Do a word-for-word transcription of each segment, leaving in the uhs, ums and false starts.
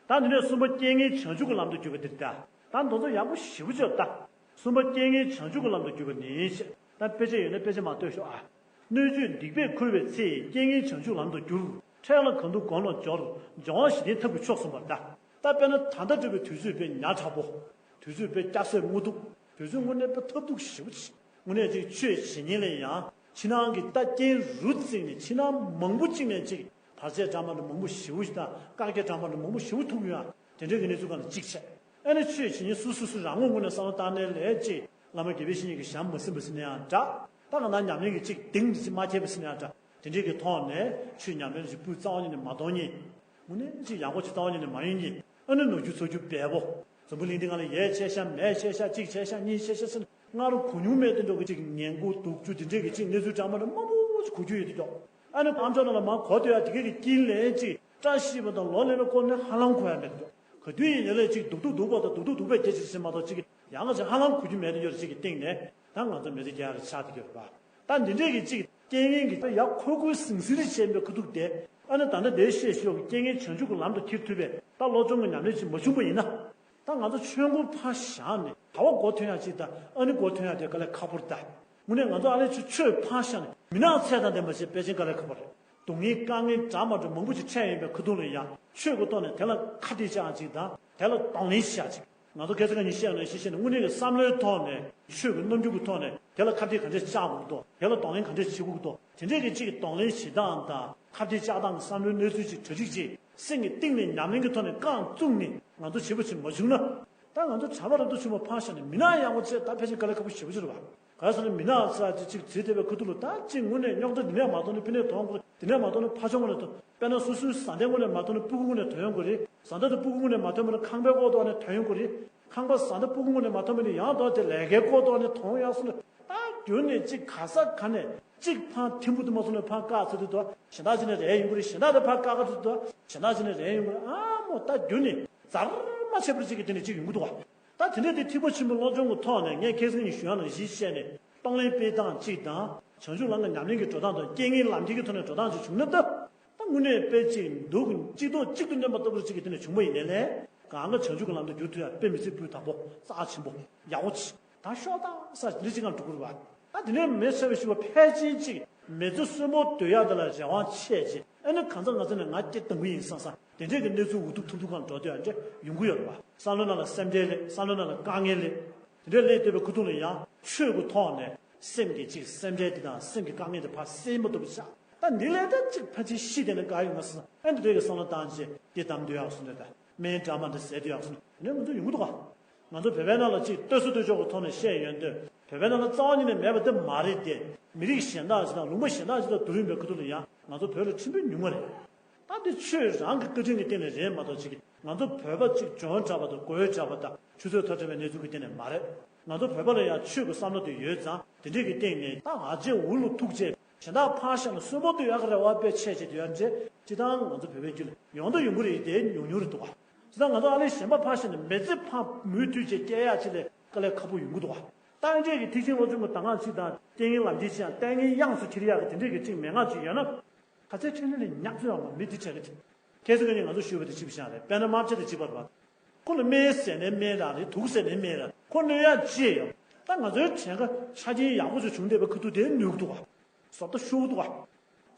ད་འདི་ནས་གསུམ་པ་རྐྱེན་ངན་བྱང་ཆུབ་ཀྱི་ལམ་དུ་གྱུར་པ་འདིར་ད། ད་མདོ་ཚོ་ཡག་པོ་ཞེ་པོ་ཅིག་ད། གསུམ་པ་རྐྱེན་ངན་བྱང་ཆུབ་ཀྱི་ལམ་དུ་གྱུར་པ་ནི་ཞེས་ད་དཔེ་ཆ་ཡོད་ན་དཔེ་ཆ་མར་ལྟོས་ཤོག་ཨ། སྣོད་བཅུད་སྡིག་པས་ཁུར་བའི་ཚེ། རྐྱེན་ངན་བྱང་ཆུབ་ལམ་དུ་གྱུར། འཕྲལ་ལ་གང་འདུལ་སྒོམ་ལ་སྦྱོར། སྦྱོར་བ་ཞི་བདེའི་ཐབས་ཀྱི་མཆོག་གསུངས་པར་གདའ། ད་དཔེར་ན་ད་ལྟ་འགྲོ་བའི་དུས་ཚོད་དཔེ་ཉག་ཕྲ་པོ། དུས་ཚོད་དཔེ་སྐྱ་སེར་སྔོ་སྡུག་དུས་ཚོད་དངོས་གནས་དཔེ་ཐབས་སྡུག་ཞེ་པོ་ཅིག་དངོས་གནས་ཅིག་ཆོས་བྱེད་ཉིན་ལ་ཡང་ཕྱི་ནང་གི་ད་རྐྱེན་རུ་བརྩིགས་ནས་ཕྱི་ནང་མང་པོ་གཅིག་ནས་ཅིག་བར་ཆད་འདྲ་མ་འདྲ་མང་པོ་ཞེ་པོ་ཞིག་དང་བཀག་རྒྱ་འདྲ་མ་འདྲ་མང་པོ་ཞེ་པོ་ཐུག་ཡོང་། དེ་འདྲའི་གི་གནས་ཚུལ་སྒང་ལ་གཅིག་བྱས། ཨ་ནི་ཆོས་བྱེད་ཉིན་སུ་སུ་སུ་རང་ངོས་ངོས་ནས་བསམ་བློ་བཏང་ནའི་ལས་ཅིག་བླ་མ་དགེ་བའི་བཤེས་གཉེན་གྱི་ཞལ་མ་ཟིན་པ་ཟིན་ན་ཡང་འདྲ། ད་ག་ན་ཉམས་ལེན་གྱི་ཅིག་གདེང་འདི་ཅིག་མ་ཁྱད་པ་ཟིན་ན་ཡང་འདྲ། དེ་འདྲའི་གི་ཐོག་ནས་ཆོས་ཉམས་ལེན་ཅིག་སྤུས་གཙང་བ་ཉིད་ནས་མ་གཏོང་ཉིན། དངོས་གནས་ཅིག་ཡག་པོ་ཅིག་གཏོང་ཉིན་ནས་མ་ཡིན་ཉིན། ཨ་ནི་ནོར་རྒྱུ་ཚོ་རྒྱུ་འབེལ་པོ། འཛམ་བུ་གླིང་འདི་སྒང་ལ་ཡས་ཆེ་ཤ་མས་ཆེ་ཤ་གཅིག་ཆེ་ཤ་གཉིས་ཆེ་ཤ་ཟེར་ནས་སྔར་གོ་མྱོང་མེད་དེ་འགྲོ་གི་ཅིག་ངན་གོ་སྡུག་རྒྱུ་དེ་འདྲས་ཀྱི་ཅིག་གནས་ཚུལ་འདྲ་མ་འདྲ་མང་པོ་ཅིག་གོ་རྒྱུ་ཡོད་དེ་ཀྱོག་ཨ་ནི་ཨམ་ཅོག་ནང་ལ་མར་གོ་ཐོས་ཡ་དེ་གས་ཀྱི་དཀྱིལ་ལན་ཅིག་བཀྲ་ཤིས་པ་དང་ལོ་ལེགས་པའི་སྐོར་ནས་ཧ་ལམ་གོ་ཡ་མེད་དེ་ཀྱོག་ག་དུས་ཡིན་ནའི་ལས་ཅིག་སྡུག་སྡུག་སྡུག་པ་དང་སྡུག་སྡུག་སྡུག་པའི་སྐད་ཆ་ཞིག་མ་གཏོགས་ཅིག་ཡང་ང་ཚོ་ཧ་ལམ་གོ་རྒྱུ་མེད་དེ་ཡོད་རེད་ཅིག་གི་སྟེང་ནས་ད་ང་ཚོ་མི་ཚེ་རྒྱག་ཡ་རེ་ཆགས་དེ་ཡོད་རེད་པ། ད་འདི་འདྲས་ཀྱི་ཅིག་རྐྱེན་ངན་གྱི་ཡ་ཁོལ་ཁོལ་ཟིང་ཟིང་རེ་བྱས་པའི་ཁ་ཐུག་དེ་ཨ་ནི་ད་ལྟ་འདིར་བཤད་ཤོག་གི་རྐྱེན་ངན་བྱང་ཆུབ་ཀྱི་ལམ་དུ་འཁྱེར་ཐུབ་པའི་ད་བློ་སྦྱོང་གི་ཉམས་ལེན་ཅིག་མ་བྱུང་པ་ཡིན་ན། ད་ང་ཚོ་ཆོས་འཁོར་ཕར་བཞག་ནས་ད་བ་མགོ་ཐོན་ཡ་ཅིག་དང་ཨ་ནི་མགོ་ཐོན་ཡ་དེ་དཀའ་ལས་ཁག་པོ་རེད་ད། དངོས་གནས་ང་ཚོ་ཨ་ལས་ཆོས་ཆོས་ཕར་བཞག་ནས་མི་ནག་ཚད་དང་ལྡན་པ་ཞིག་དཔེ་ཅན་དཀའ་ལས་ཁག་པོ་རེད། སྡུག་བསྔལ་དཀའ་ངལ་འདྲ་མ་འདྲ་མང་པོ་ཞིག་འཕྲད་ཡོང་པའི་ཁ་ཐུག་ལ་ཡང་ཆོས་ཀྱི་ཐོག་ནས་དེ་ལ་ཁ་གཏད་བཅག་ཅིག་དང་དེ་ལ་གདོང་ལེན་བྱ་ཅིག་ང་ཚོ་ཁ་སང་ཉིན་བཤད་ནས་ཤེས་བཤད་ནས་དངོས་གནས་ཀྱི་བསམ་བློའི་ཐོག་ནས་ཆོས་ཀྱི་རྣམ་འགྱུར་གྱི་ཐོག་ནས་དེ་ལ་ཁ་གཏད་ག་འདྲས་བཅག་དགོས་འདུག་དེ་ལ་གདོང་ལེན་ག་འདྲས་བྱེད་དགོས་འདུག་དེ་འདྲས་ཀྱི་ཅིག་གདོང་ལེན་བྱེད་སྟངས་དང་ཁ་གཏད་བཅག་སྟངས་ཀྱི་བསམ་བློའི་གནས་ཚུལ་ཅིག་གྲ་སྒྲིག་ཅིག་སེམས་ཀྱི་གཏིང་ནས་ཉམས་ལེན་གྱི་ཐོག་ནས་རྐང་བཙུགས་ནས་ང་ཚོ་བྱེད་པ་ཞིག་མ་བྱུང་ན། ད་ང་ཚོ་གྲྭ་པ་རབ་ཏུ་བྱུང་བ་ཕར་བཞག་ནས་མི་ནག་ཡག་པོ་བྱས་ད་ཕལ་ཆེར་དཀའ་ལས་ཁག་པོ་ཞེ་པོ་ཅིག་རེད་བ། ག་རེ་ཟེར་ན་མི་ནག་ས་ཅིག་ཅིག་བྱེད་བསྡད་པའི་ཁ་ཐུག་ལ་ད་ཅིག་དངོས་གནས་རྙོག་དྲ་འདི་ནས་མ་གཏོང་ན་ཕ་ནས་ཐོན་དགོས་རེད། འདི་ནས་མ་གཏོང་ན་ཕ་ཆུང་ངོས་ནས་ཐོན། དཔེར་ན་སོ་སོའི་བཟའ་ཟླའི་ངོས་ནས་མ་གཏོང་ན་སྤུ་གུ་ངོས་ནས་ཐོན་ཡོང་གི་རེད། བཟའ་ཟླ་དང་སྤུ་གུ་ངོས་ནས་མ་ཐོན་པ་ན་ཁང་པའི་ལྐོག་ཐོག་ནས་ཐོན་ཡོང་གི་རེད། ཁང་པ་བཟའ་ཟླ་སྤུ་གུ་ངོས་ནས་མ་ཐོན་པ་ན་ཡང་དོ་དེ་ལས་ཀའི་ལྐོག་ཐོག་ནས་ཐོན་ཡོང་སོང་ན་ད་རྒྱུན་ནས་ཅིག་ག་ས་ག་ནས་ཅིག་ཕར་ཐིམ་ཕུག་དུ་མ་སོང་ན་ཕར་བཀག་ཚར་དུས་དོ་གཞན་དག་ཅིག་ནས་རེད་ཡོང་གི་རེད། གཞན་དག་དང་ཕར་བཀག་ག་ཚར་དུས་དོ་གཞན་དག་ཅིག་ནས་རེད་ཡོང་གི་རེད། ཨ་མོ་ད་རྒྱུན་ནས་རྩར་མ་ཆད་པར་ཅིག་གི་དེ་ནས་ཅིག་ཡོང་གི་འདུག་བ། ད་དེ་འདྲ་དེ་ཐེག་པ་ཆེན་པོའི་སློབ་སྦྱོང་གི་ཐོག་ནས་ངས་ཁ་སང་ཉིན་ཞུ་ཡག་ནང་བཞིན་བཤད་ནས་གཏོང་ལེན་སྤེལ་སྟངས་གཅིག་དང་བྱང་ཆུབ་ལམ་གྱི་ཉམས་ལེན་གྱི་འགྲོ་སྟངས་དང་རྐྱེན་ངན་ལམ་ཁྱེར་གྱི་ཐོག་ནས་འགྲོ་སྟངས་གཅིག་བྱུང་ན་ད་ད་དངོས་གནས་དཔེ་གཅིག་འདུག་གཅིག་ཏུ་གཅིག་ཏུ་མཉམ་པ་ལྟ་བུར་གཅིག་གི་དེ་ནས་བྱུང་བ་ཡིན་ནའི་ལས་གང་ག་བྱང་ཆུབ་ཀྱི་ལམ་དུ་བསྒྱུར་ཐུབ་ཡག་དཔེ་མི་སྲིད་སྤུས་དག་པོ་རྩ་ཆེན་པོ་ཡག་པོ་ཆེ་ད་ཤོག་ད་ས་འདི་གཅིག་ངང་འགྲོ་དགོས་རེད་བ། ད་དེ་ནས་མི་ཚེ་བའི་ཞུ་བ་ཕལ་ཆེར་གཅིག་མི་ཚེ་གསོན་པོ་སྡོད་ཡག་དེ་ལ་རེ་བ་ཆེ་ཆེ་ཨ་ནི་གང་ཚ་ང་ཚ་ནས་ང་སྐྱེ་གཏོང་གི་ཡིན་བསམ་བསམ་དེ་འདྲས་ཀྱི་གནས་ཚུལ་འུ་ཐུག་ཐུག་ཐུག་གང་འགྲོ་སྡོད་ཡག་འདྲ་ཡོང་གི་ཡོད་རེད་བ། བསམ་བློ་ནང་ལ་སེམས་ཁྲལ་སླེབས། བསམ་བློ་ནང་ལ་དཀའ་ངལ་སླེབས། དེ་འདྲ་སླེབས་བསྡད་པའི་ཁ་ཐུག་ལ་ཡང་ཆོས་ཀྱི་ཐོག་ནས་སེམས་ཀྱི་ཅིག་སེམས་ཁྲལ་དེ་དང་སེམས་ཀྱི་དཀའ་ངལ་དེ་ཕར་སེལ་མ་ཐུབ་པ་ཆགས། ད་འདི་ལས་ད་ཅིག་ཕལ་ཆེར་ཤི་དེ་ནས་དགའ་ཡོང་ང་སོང་ཨ་འདི་འདྲའི་བསམ་བློ་བཏང་རྗེས་འདི་གཏམ་འདོད་ཡག་སོང་འདྲ་ད་སྨན་འདྲ་མ་འདྲ་ཟས་འདོད་ཡག་སོང་འདྲ་དེ་འདྲ་ང་ཚོ་ཡོང་གི་འདུག་ག་ང་ཚོ་བོད་པའི་ནང་ལ་ཅིག་ལྟོས་ས་ལྟོས་ཕྱོགས་ཀྱི་ཐོག་ནས་བཤད་ཡོང་དུས་བོད་པའི་ནང་ལ་རྩ་བ་ཉིད་ནས་མེད་པ་དེ་མ་རེད་དེ་མི་རིགས་གཞན་དག་ཅིག་དང་ལུང་པ་གཞན་དག་ཅིག་དང་བསྡུར་ཡོང་པའི་ཁ་ཐུག་ལ་ཡང་ང་ཚོ་བོད་ལ་ཁྲིམས་དཔོན་ཉུང་བ་རེད། ད་འདི་ཆོས་རང་གི་བཀའ་དྲིན་གྱི་སྟེང་ནས་རེད་མ་གཏོགས་ཅིག་ང་ཚོ་བོད་པ་ཅིག་འཇོན་དྲགས་པ་དང་རྒོད་དྲགས་པ་དང་ཆུ་ཚོད་ཐག་བྲེལ་བའི་གནས་ཚུལ་གྱི་སྟེང་ནས་མ་རེད། ང་ཚོ་བོད་པ་ལ་ཡང་ཆོས་ཀྱི་བསམ་བློ་དེ་ཡོད་ཙང་དེ་འདྲས་ཀྱི་སྟེང་ནས་ད་ང་ཚོས་འུ་ལ་ཐུག་བྱས་གཞན་དག་ཕར་བཞག་ན་གསོན་པོ་སྡོད་ཡག་གི་རེ་བ་དཔེ་ཆེ་ཆེ་དེ་ཡང་འདྲས་སྤྱི་བཏང་ང་ཚོ་བོད་པའི་རྒྱུད་ལ་ཡོང་དུ་ཡོང་གི་རེད་དེ་ཉུང་ཉུང་རེད་འདུག་ག་སྤྱི་བཏང་ང་ཚོ་ཨ་ལས་གཞན་པ་ཕར་བཞག་ན་མི་ཚེ་ཕར་མུ་མཐུད་བྱས་སྐྱེལ་ཡག་ཅིག་ལས་དཀའ་ལས་ཁག་པོ་ཡོང་གི་འདུག་ག་ད་འདྲས་ཀྱི་ཐེག་ཆེན་སློབ་སྦྱོང་གི་གདམས་ངག་ཅིག་དང་རྐྱེན་ངན་ལམ་ཁྱེར་ཅིག་ཡང་ལྟས་ངན་གཡང་སུ་འཁྱེར་ཡག་གི་དེ་འདྲས་ཀྱི་ཅིག་མན་ངག་ཅིག་ཡོད་ན། ག་ཚད་ཁྲིམས་ལུགས་ནས་ཉག་ཚོད་ཡང་མི་འདི་བྱེད་ཀྱི་རེད། ཁ་སང་ཉིན་ང་ཚོ་ཞུས་པ་དེ་གཅིག་པ་ཤང་རེད། དཔེར་ན་རྨ་བྱ་དེ་གཅིག་པ་རེད་པ། ཁོ་ལ་སྨན་ཟས་ནའི་སྨན་རག་རེད། དུག་ཟས་ནའི་སྨན་རག་ཁོ་གནོད་ཡག་ཅི་ཡོད། ད་ང་ཚོའི་གྲངས་ཀ་ཆ་རྐྱེན་ཡག་པོ་ཅིག་བྱུང་བསྡད་པའི་ཁ་ཐུག་དེ་ནུས་ཀྱི་འདུག་ག་བཟོ་ལྟ་ཤོར་གྱི་འདུག་ག་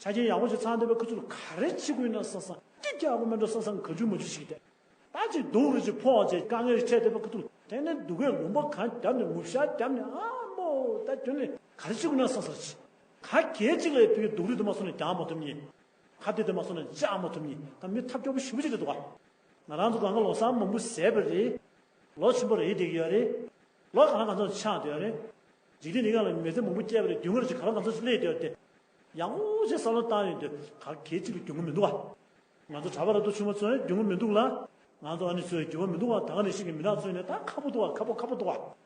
ཆ་རྐྱེན་ཡག་པོ་ཅིག་ཚང་བསྡད་པའི་ཁ་ཐུག་ལ་ག་རེ་བྱེད་དགོས་ཡིན་ན་བསམ་བསམ་སྐད་རྒྱག་དགོས་མེད་འགྲོ་བསམ་བསམ་ག་འཇུ་མ་འཇུ་ཞིག་བསྡད། ད་ཅིག་སྡུག་རུ་ཅིག་ཕོག་ཅིག་དཀའ་ངལ་འཕྲད་བསྡད་པའི་ཁ་ཐུག་ལ་དེ་ནས་སྡུག་གས་ལུང་པ་གང་བརྒྱབ་ནས་ངུ་ཤ་བརྒྱབ་ནས་ཨ་མོ་ད་དོན་ནས་ག་རེ་བྱེད་དགོས་ན་བསམ་བསམ་ཅིག་ག་གལ་ཅིག་ལ་ཕ་གི་སྡུག་རུས་དུ་མ་སོང་ནས་རྒྱག་མ་ཐུབ་ཉིན། ཁ་གཏད་དུ་མ་སོང་ནས་བཅག་མ་ཐུབ་ཉིན་ད་མི་ཐབས་སྐྱོ་པོ་ཞེ་པོ་ཅིག་རེད་འདུག་ག་ང་རང་ཚོ་གང་ག་ལོ་གསར་མང་པོ་ཟས་པ་རེད། ལོ་ཆེན་པོ་རེད་བསྡད་ཀྱི་ཡོད་རེད། ལོ་གང་གང་ཚོ་ཆགས་བསྡད་ཡོད་རེད། འཇིག་རྟེན་འདི་སྒང་ལ་མི་ཚེ་མང་པོ་སྐྱེལ་བ་རེད། རྒྱུ་མཚན་གང་གང་ཚོ་ཞིག་སླེབས་བསྡད་ཡོད་དེ། ཡག་པོ་ཞིག་བསམ་བློ་བཏང་ཡོང་དུས་ག་གལ་ཅིག་ལ་རྒྱུ་མཚན་མི་འདུག་ག་ང་ཚོ་གྲྭ་པ་རབ་ཏུ་བྱུང་བ་ཚོས་རྒྱུ་མཚན་མི་འདུག་ལ། ང་ཚོ་ཨ་ནི་ཚོས་རྒྱུ་མཚན་མི་འདུག་ག་ད་ག་ནང་བཞིན་གྱི་མི་ནག་ཚོས་ནས་ད་ཁག་པོ་འདུག་ག་ཁག་པོ་ཁག་པོ་འདུག་ག་བྱས་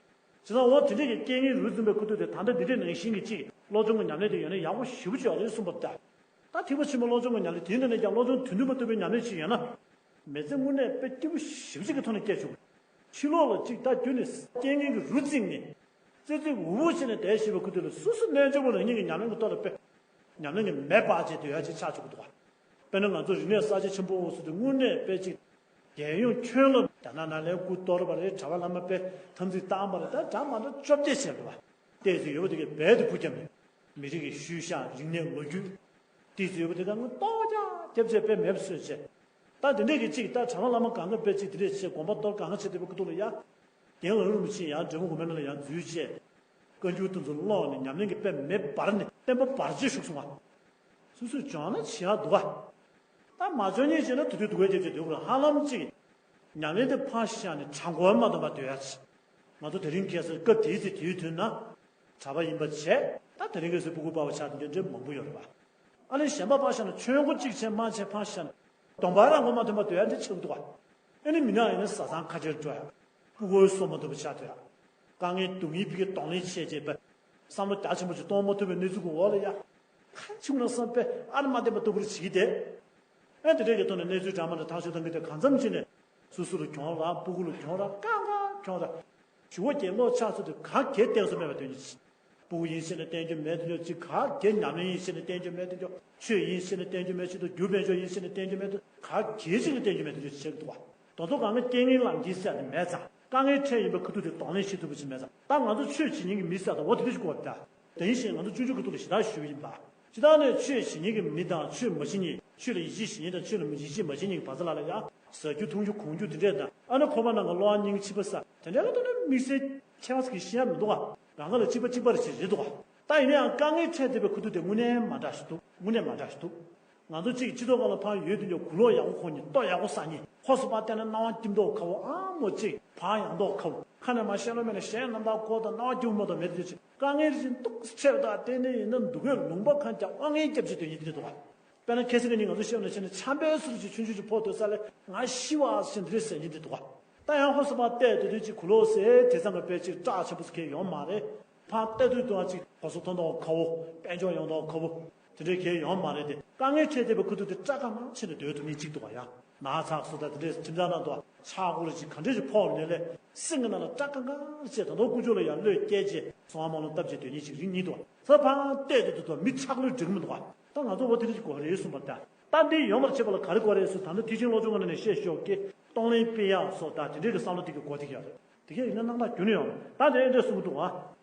ཙང་འོ་དེ་འདྲས་ཀྱི་རྐྱེན་ངན་རུ་འཛིན་པའི་ཁུ་ཐུག་དེ་ད་ལྟ་འདི་འདྲས་ནང་བཞིན་གྱི་ཅིག་སློབ་སྦྱོང་གི་ཉམས་ལེན་དེ་ཡོད་ན་ཡག་པོ་ཞེ་པོ་ཅིག་ཡོད་རེད་གསུངས་པ་ལྟར། ད་ཐེག་པ་ཆེན་པོའི་སློབ་སྦྱོང་གི་ཉམས་ལེན་དེའི་ནང་ནས་ཀྱང་སློབ་སྦྱོང་དོན་མཐུན་པ་ཐོབ་པའི་ཉམས་ལེན་ཞིག་ཡོད་ན། མི་ཚེ་དངོས་གནས་དཔེ་སྐྱིད་པོ་ཞེ་པོ་ཅིག་གི་ཐོག་ནས་སྐྱེལ་ཆོག་ཕྱི་ལོགས་ལ་ཅིག་ད་རྒྱུ་ནས་རྐྱེན་ངན་གྱི་རུ་བརྩིགས་ནས། ཙི་ཙི་འུ་འུ་བྱས་ནས་བསྡད་བཞིན་པའི་ཁུ་ཐུག་ལ་སོ་སོ་རྣལ་འབྱོར་པ་རང་ཉིད་ཀྱི་ཉམས་ལེན་གྱི་ཐོག་ལ་དཔེ། ཉམས་ལེན་གྱི་མེ་སྤར་བྱས་སྡོད་ཡ་ཅིག་ཆགས་ཆོག་གི་འདུག་ག་དཔེར་ན་ང་ཚོ་རིག་གནས་གསར་བརྗེ་ཆེན་པོ་འོག་སུ་དེ་དངོས་གནས་དཔེ་ཅིག་རྒྱལ་ཡོངས་ཁྱོན་བསླབ་ད་ན་ན་ལས་སྐུ་གཏོར་བ་རེད། གྲྭ་པ་བླ་མ་དཔེ་དམ་ཚིག་བཏང་བ་རེད། ད་གྲྭ་མ་འདྲ་བཅོ་བརྒྱད་བྱས་འདུག་བ། བལྟས་ཚེ་ཡོད་པ་དེ་གའི་རྦད་དེ་བུ་རྒྱབ་ནས་མི་རིགས་ཀྱི་ཤུལ་བཞག་རིག་གནས་ལོ་རྒྱུས། བལྟས་ཚེ་ཡོད་པ་དེ་ག་ངོ་ཏོག་ཅག་རྒྱབ་བྱས་དཔེ་མེད་པ་བཟོས་བྱས། ད་དེ་འདྲས་ཀྱི་གཅིག་ད་གྲྭ་པ་བླ་མ་གང་ག་དཔེ་གཅིག་དེ་འདྲས་བྱས་དགོན་པ་གཏོར་གང་ག་བྱས་དེ་བའི་ཁུ་ཐུག་ལ་ཡ། རྒན་ལགས་རིན་པོ་ཆེ་ཡང་འབྲས་སྤུངས་དགོན་པའི་ནང་ལ་ཡང་འཛུལ་བྱས། བཀའ་འགྱུར་དེ་ཚོ་ཀློག་ནས་ཉམས་ལེན་གྱི་དཔེ་མེད་པར་ནས་བསྟན་པ་བར་ཆད་ཞུགས་སོང་བ། སོ་སོས་སྦྱོང་ན་བྱེད་ཡག་འདུག་ག་ད་མ་སྦྱོང་མཁན་བྱས་ན་དུས་དུས་སྡུག་བས་རྒྱབ་བྱས་སྡོད་དགོས་རེད། ཧ་ལམ་གཅིག་ཉམས་ལེན་དེ་ཕར་བཞག་ནས་བྲང་ཁོག་མ་འདོན་པར་སྡོད་ཡག་ཅིག་ང་ཚོ་དེ་རིང་ཁ་སང་སྐབས་དེའི་ཚེ་དུས་ཐུན་ན་གྲྭ་པ་ཡིན་པ་བྱས། ད་དེ་རིང་ཁ་སང་སྤུ་གུ་པ་བ་ཆགས་དེ་འདྲ་འདྲ་མང་པོ་ཡོད་རེད་པ། ཨ་ནི་གཞན་པ་ཕར་བཞག་ན་ཆོས་མགོ་གཅིག་བྱས་མ་བྱས་ཕར་བཞག་ན་གདོང་པ་རང་མགོ་མ་ཐོན་པར་སྡོད་ཡག་འདི་ཆགས་འདུག་ག་ཨ་ནི་མི་ནག་ཡིན་ན་བཟའ་ཚང་ཁ་ཆེར་འགྲོ་ཡག་སྤུ་གུ་སོ་མ་ཐུབ་པ་ཆགས་སྡོད་ཡག་དཀའ་ངལ་སྡུག་བསྔལ་ཕ་གིའི་གདོང་ལེན་བྱས་བྱས་པས་བསམ་བློ་རྒྱ་ཆེན་པོ་ཅིག་གཏོང་མ་ཐུབ་པའི་གནས་ཚུལ་གྱི་འོག་ལ་ཡ། ཁ་ཆུང་ལ་བསམ་པས་ཨ་ནི་མ་བསྟན་པ་ལྟ་བུར་བྱེད་ཀྱི་བསྡད། ཨ་དེ་འདྲའི་གི་ཐོག་ནས་གནས་ཚུལ་འདྲ་མི་འདྲ་ཐག་གཅོད་གཏང་གི་དེ་གང་འཚམ་ཅིག་ནས་སོ་སོ་ལ་གྱོང་རག་སྤུ་གུ་ལ་གྱོང་རག་ཀ་ཀ་གྱོང་རག་ཞུ་བ་རྒྱལ་ལོ་ཆགས་ཚོད་དེ་ག་གེ་བསྟན་སོ་མེད་པ་དོན་གྱི་ཕྲུ་གུ་ཡིན་ཞེས་ནས་བསྟན་རྒྱུ་མེད་དེ་འདྲ་ཅིག་ག་གེ་ཉམས་ལེན་ཡིན་ཞེས་ནས་བསྟན་རྒྱུ་མེད་དེ་འདྲ་ཆོས་ཡིན་ཞེས་ནས་བསྟན་རྒྱུ་མེད་ཅིག་ཏུ་རྒྱུ་དཔལ་འབྱོར་ཡིན་ཞེས་ནས་བསྟན་རྒྱུ་མེད་དེ་ག་གེ་ཅིག་ལ་བསྟན་རྒྱུ་མེད་དེ་འདྲ་ཅིག་བྱེད་ཀྱི་འདུག་བ། དོན་ཐོག་གང་ལ་རྐྱེན་ངན་ལམ་འདི་ཟེར་ནས་མེད་ཙང་དཀའ་ངལ་འཕྲད་ཡིན་པའི་ཁ་ཐུག་དེ་གདོང་ལེན་བྱེད་ཐུབ་པ་ཅིག་མེད་ཙང་ད་ང་ཚོ་ཆོས་བྱེད་མཁན་གྱི་མི་ཟེར་དང་འོ་དེ་འདྲ་ཞིག་དགོས་པ་ད། དེ་བཞིན་ང་ཚོ་སྤྱོད་འཇུག་གི་ཐོག་ལ་ཞེ་དྲག་ཞུ་གི་ཡིན་པ། ཇི་ལྟར་ནས་ཆོས་བྱེད་མཁན་གྱི་མི་དང་ཆོས་མ་བྱེད་མཁན་ཆོས་ལ་ཡིད་ཆེས་བྱེད་མཁན་དང་ཆོས་ལ་མི་ཡིད་ཆེས་མ་བྱེད་མཁན་གྱི་བར་མཚམས་ལ་ལ་ཡང་ཟ་རྒྱུ་འཐུང་རྒྱུ་གོན་རྒྱུ་དེ་འདྲས་དང་ཨ་ནི་ཁོ་པ་ནང་གི་གློ་བ་སྙིང་ཆིབས་པ་ས་དེ་འདྲས་ལ་ལྟོས་ན་དམིགས་བསལ་ཁྱད་པར་ཞིག་ཤེས་ཡ་མི་འདུག་ག་རང་ག་ལ་གཅིག་པ་གཅིག་པ་རེ་ཞིག་རེད་འདུག་ག་ད་ཡིན་ན་ཡང་དཀའ་ངལ་འཕྲད་བསྡད་པའི་ཁུ་ཐུག་དེ་དངོས་གནས་མ་འདྲ་ཞིག་འདུག་དངོས་གནས་མ་འདྲ་ཞིག་འདུག་ང་ཚོ་གཅིག་སྤྱི་ཚོགས་སྒང་ལ་ཕར་ཡོད་དུས་ཀྱང་གུ་ལོག་ཡག་པོ་འཁོར་མཁན་ལྟོ་ཡག་པོ་ཟ་མཁན་ཧོ་སོ་པ་བལྟས་ན་སྣང་བ་སྐྱིད་མདོག་ཁ་བོ་ཨ་མོ་གཅིག་བག་ཡངས་མདོག་ཁ་བོ་ཁ་ནས་མར་བཤད་ལོ་མེད་ན་གཞས་རྣམ་དག་གོ་དང་སྣང་བ་སྐྱིད་པོ་མ་གཏོགས་མེད་དུས་ཅིག་དཀའ་ངལ་རེ་བཞིན་སྡུག་སེ་འཕྲད་དང་དེ་ནས་ཡིན་ན་འདུག་གས་ལུང་པ་གང་ཀྱང་དབང་ངེས་སྐྱབས་ཀྱི་དོན་ཡིན་དེ་འདུག་བ། དཔེར་ན་ཁ་སང་གི་ཉིན་ང་ཚོ་བཤད་ན་བཤད་ན་ཆམ་པའི་སོ་རུ་ཅིག་ཆུང་ཆུང་ཅིག་ཕོག་སྡོད་ས་ལས་ང་ཤི་བ་ཟེར་འདི་རེད་ཟེར་ཡིན་དེ་འདུག་བ། ད་ཡང་ཧོ་སོ་པ་བལྟས་དེ་དུས་ཅིག་གུ་ལོག་ཟེར་དེ་ཚང་གི་དཔེ་ཅིག་སྐྲག་ཆེན་པོ་ཟེར་མཁན་ཡོང་མ་རེད། ཕར་བལྟས་དུས་དུ་ཨ་ཅིག་གོ་སོ་མཐོང་མདོག་ཁ་བོ་དཔལ་འབྱོར་ཡོང་མདོག་ཁ་བོ། དེ་འདྲའི་གལ་ཡོང་མ་རེད་དེ་དཀའ་ངལ་འཕྲད་བསྡད་པའི་ཁུ་ཐུག་དེ་སྐྲག་དཀའ་ངལ་ཆེ་ནས་སྡོད་ཐུབ་མཁན་གཅིག་འདུག་བ་ཡ། ན་ཚ་སོ་ད་དེ་འདྲའི་ཁྱིམ་ཚང་ནང་དུ་ཆག་སྒོ་རེ་ཅིག་ག་འདྲས་ཅིག་ཕོག་ནས་ལས་སེམས་ཀྱི་ནང་ལ་སྐྲག་དཀའ་ངལ་ཆེ་ད་དུང་ཀུ་ཅོ་ལ་ཡང་བློས་བསྐྱལ་རྗེས་གསང་བ་མ་ལོང་བཏབ་རྗེས་སྡོད་མཁན་ཅིག་རིགས་གཉིས་འདུག་བ། ས་ཕང་བལྟས་དེ་དུ་དུ་མི་ཆག་ལོས་འགྲིག་གི་མི་འདུག་བ། ད་ང་ཚོ་འོ་དེ་འདྲ་ཅིག་དགོས་རེད་གསུངས་པ་ད། ད་འདི་ཡོང་བར་བྱེད་པ་ལ་ག་རེ་དགོས་རེད་ཟེར་ད་ལྟ་ཐེག་ཆེན་སློབ་སྦྱོང་ངོས་ནས་བཤད་ཤོག་གི་གཏོང་ལེན་སྤེལ་ཡག་སོགས་ད་དེ་འདྲའི་གི་བསམ་བློ་དེ་གི་གོ་དེ་གི་ཡོད་རེད། དེ་གས་ཡིན་ན་རྣམ་དག་རྒྱུ་ནི་ཡོང་། ད་དེ་འདྲ་གསུང་གི་འདུག་ཨ།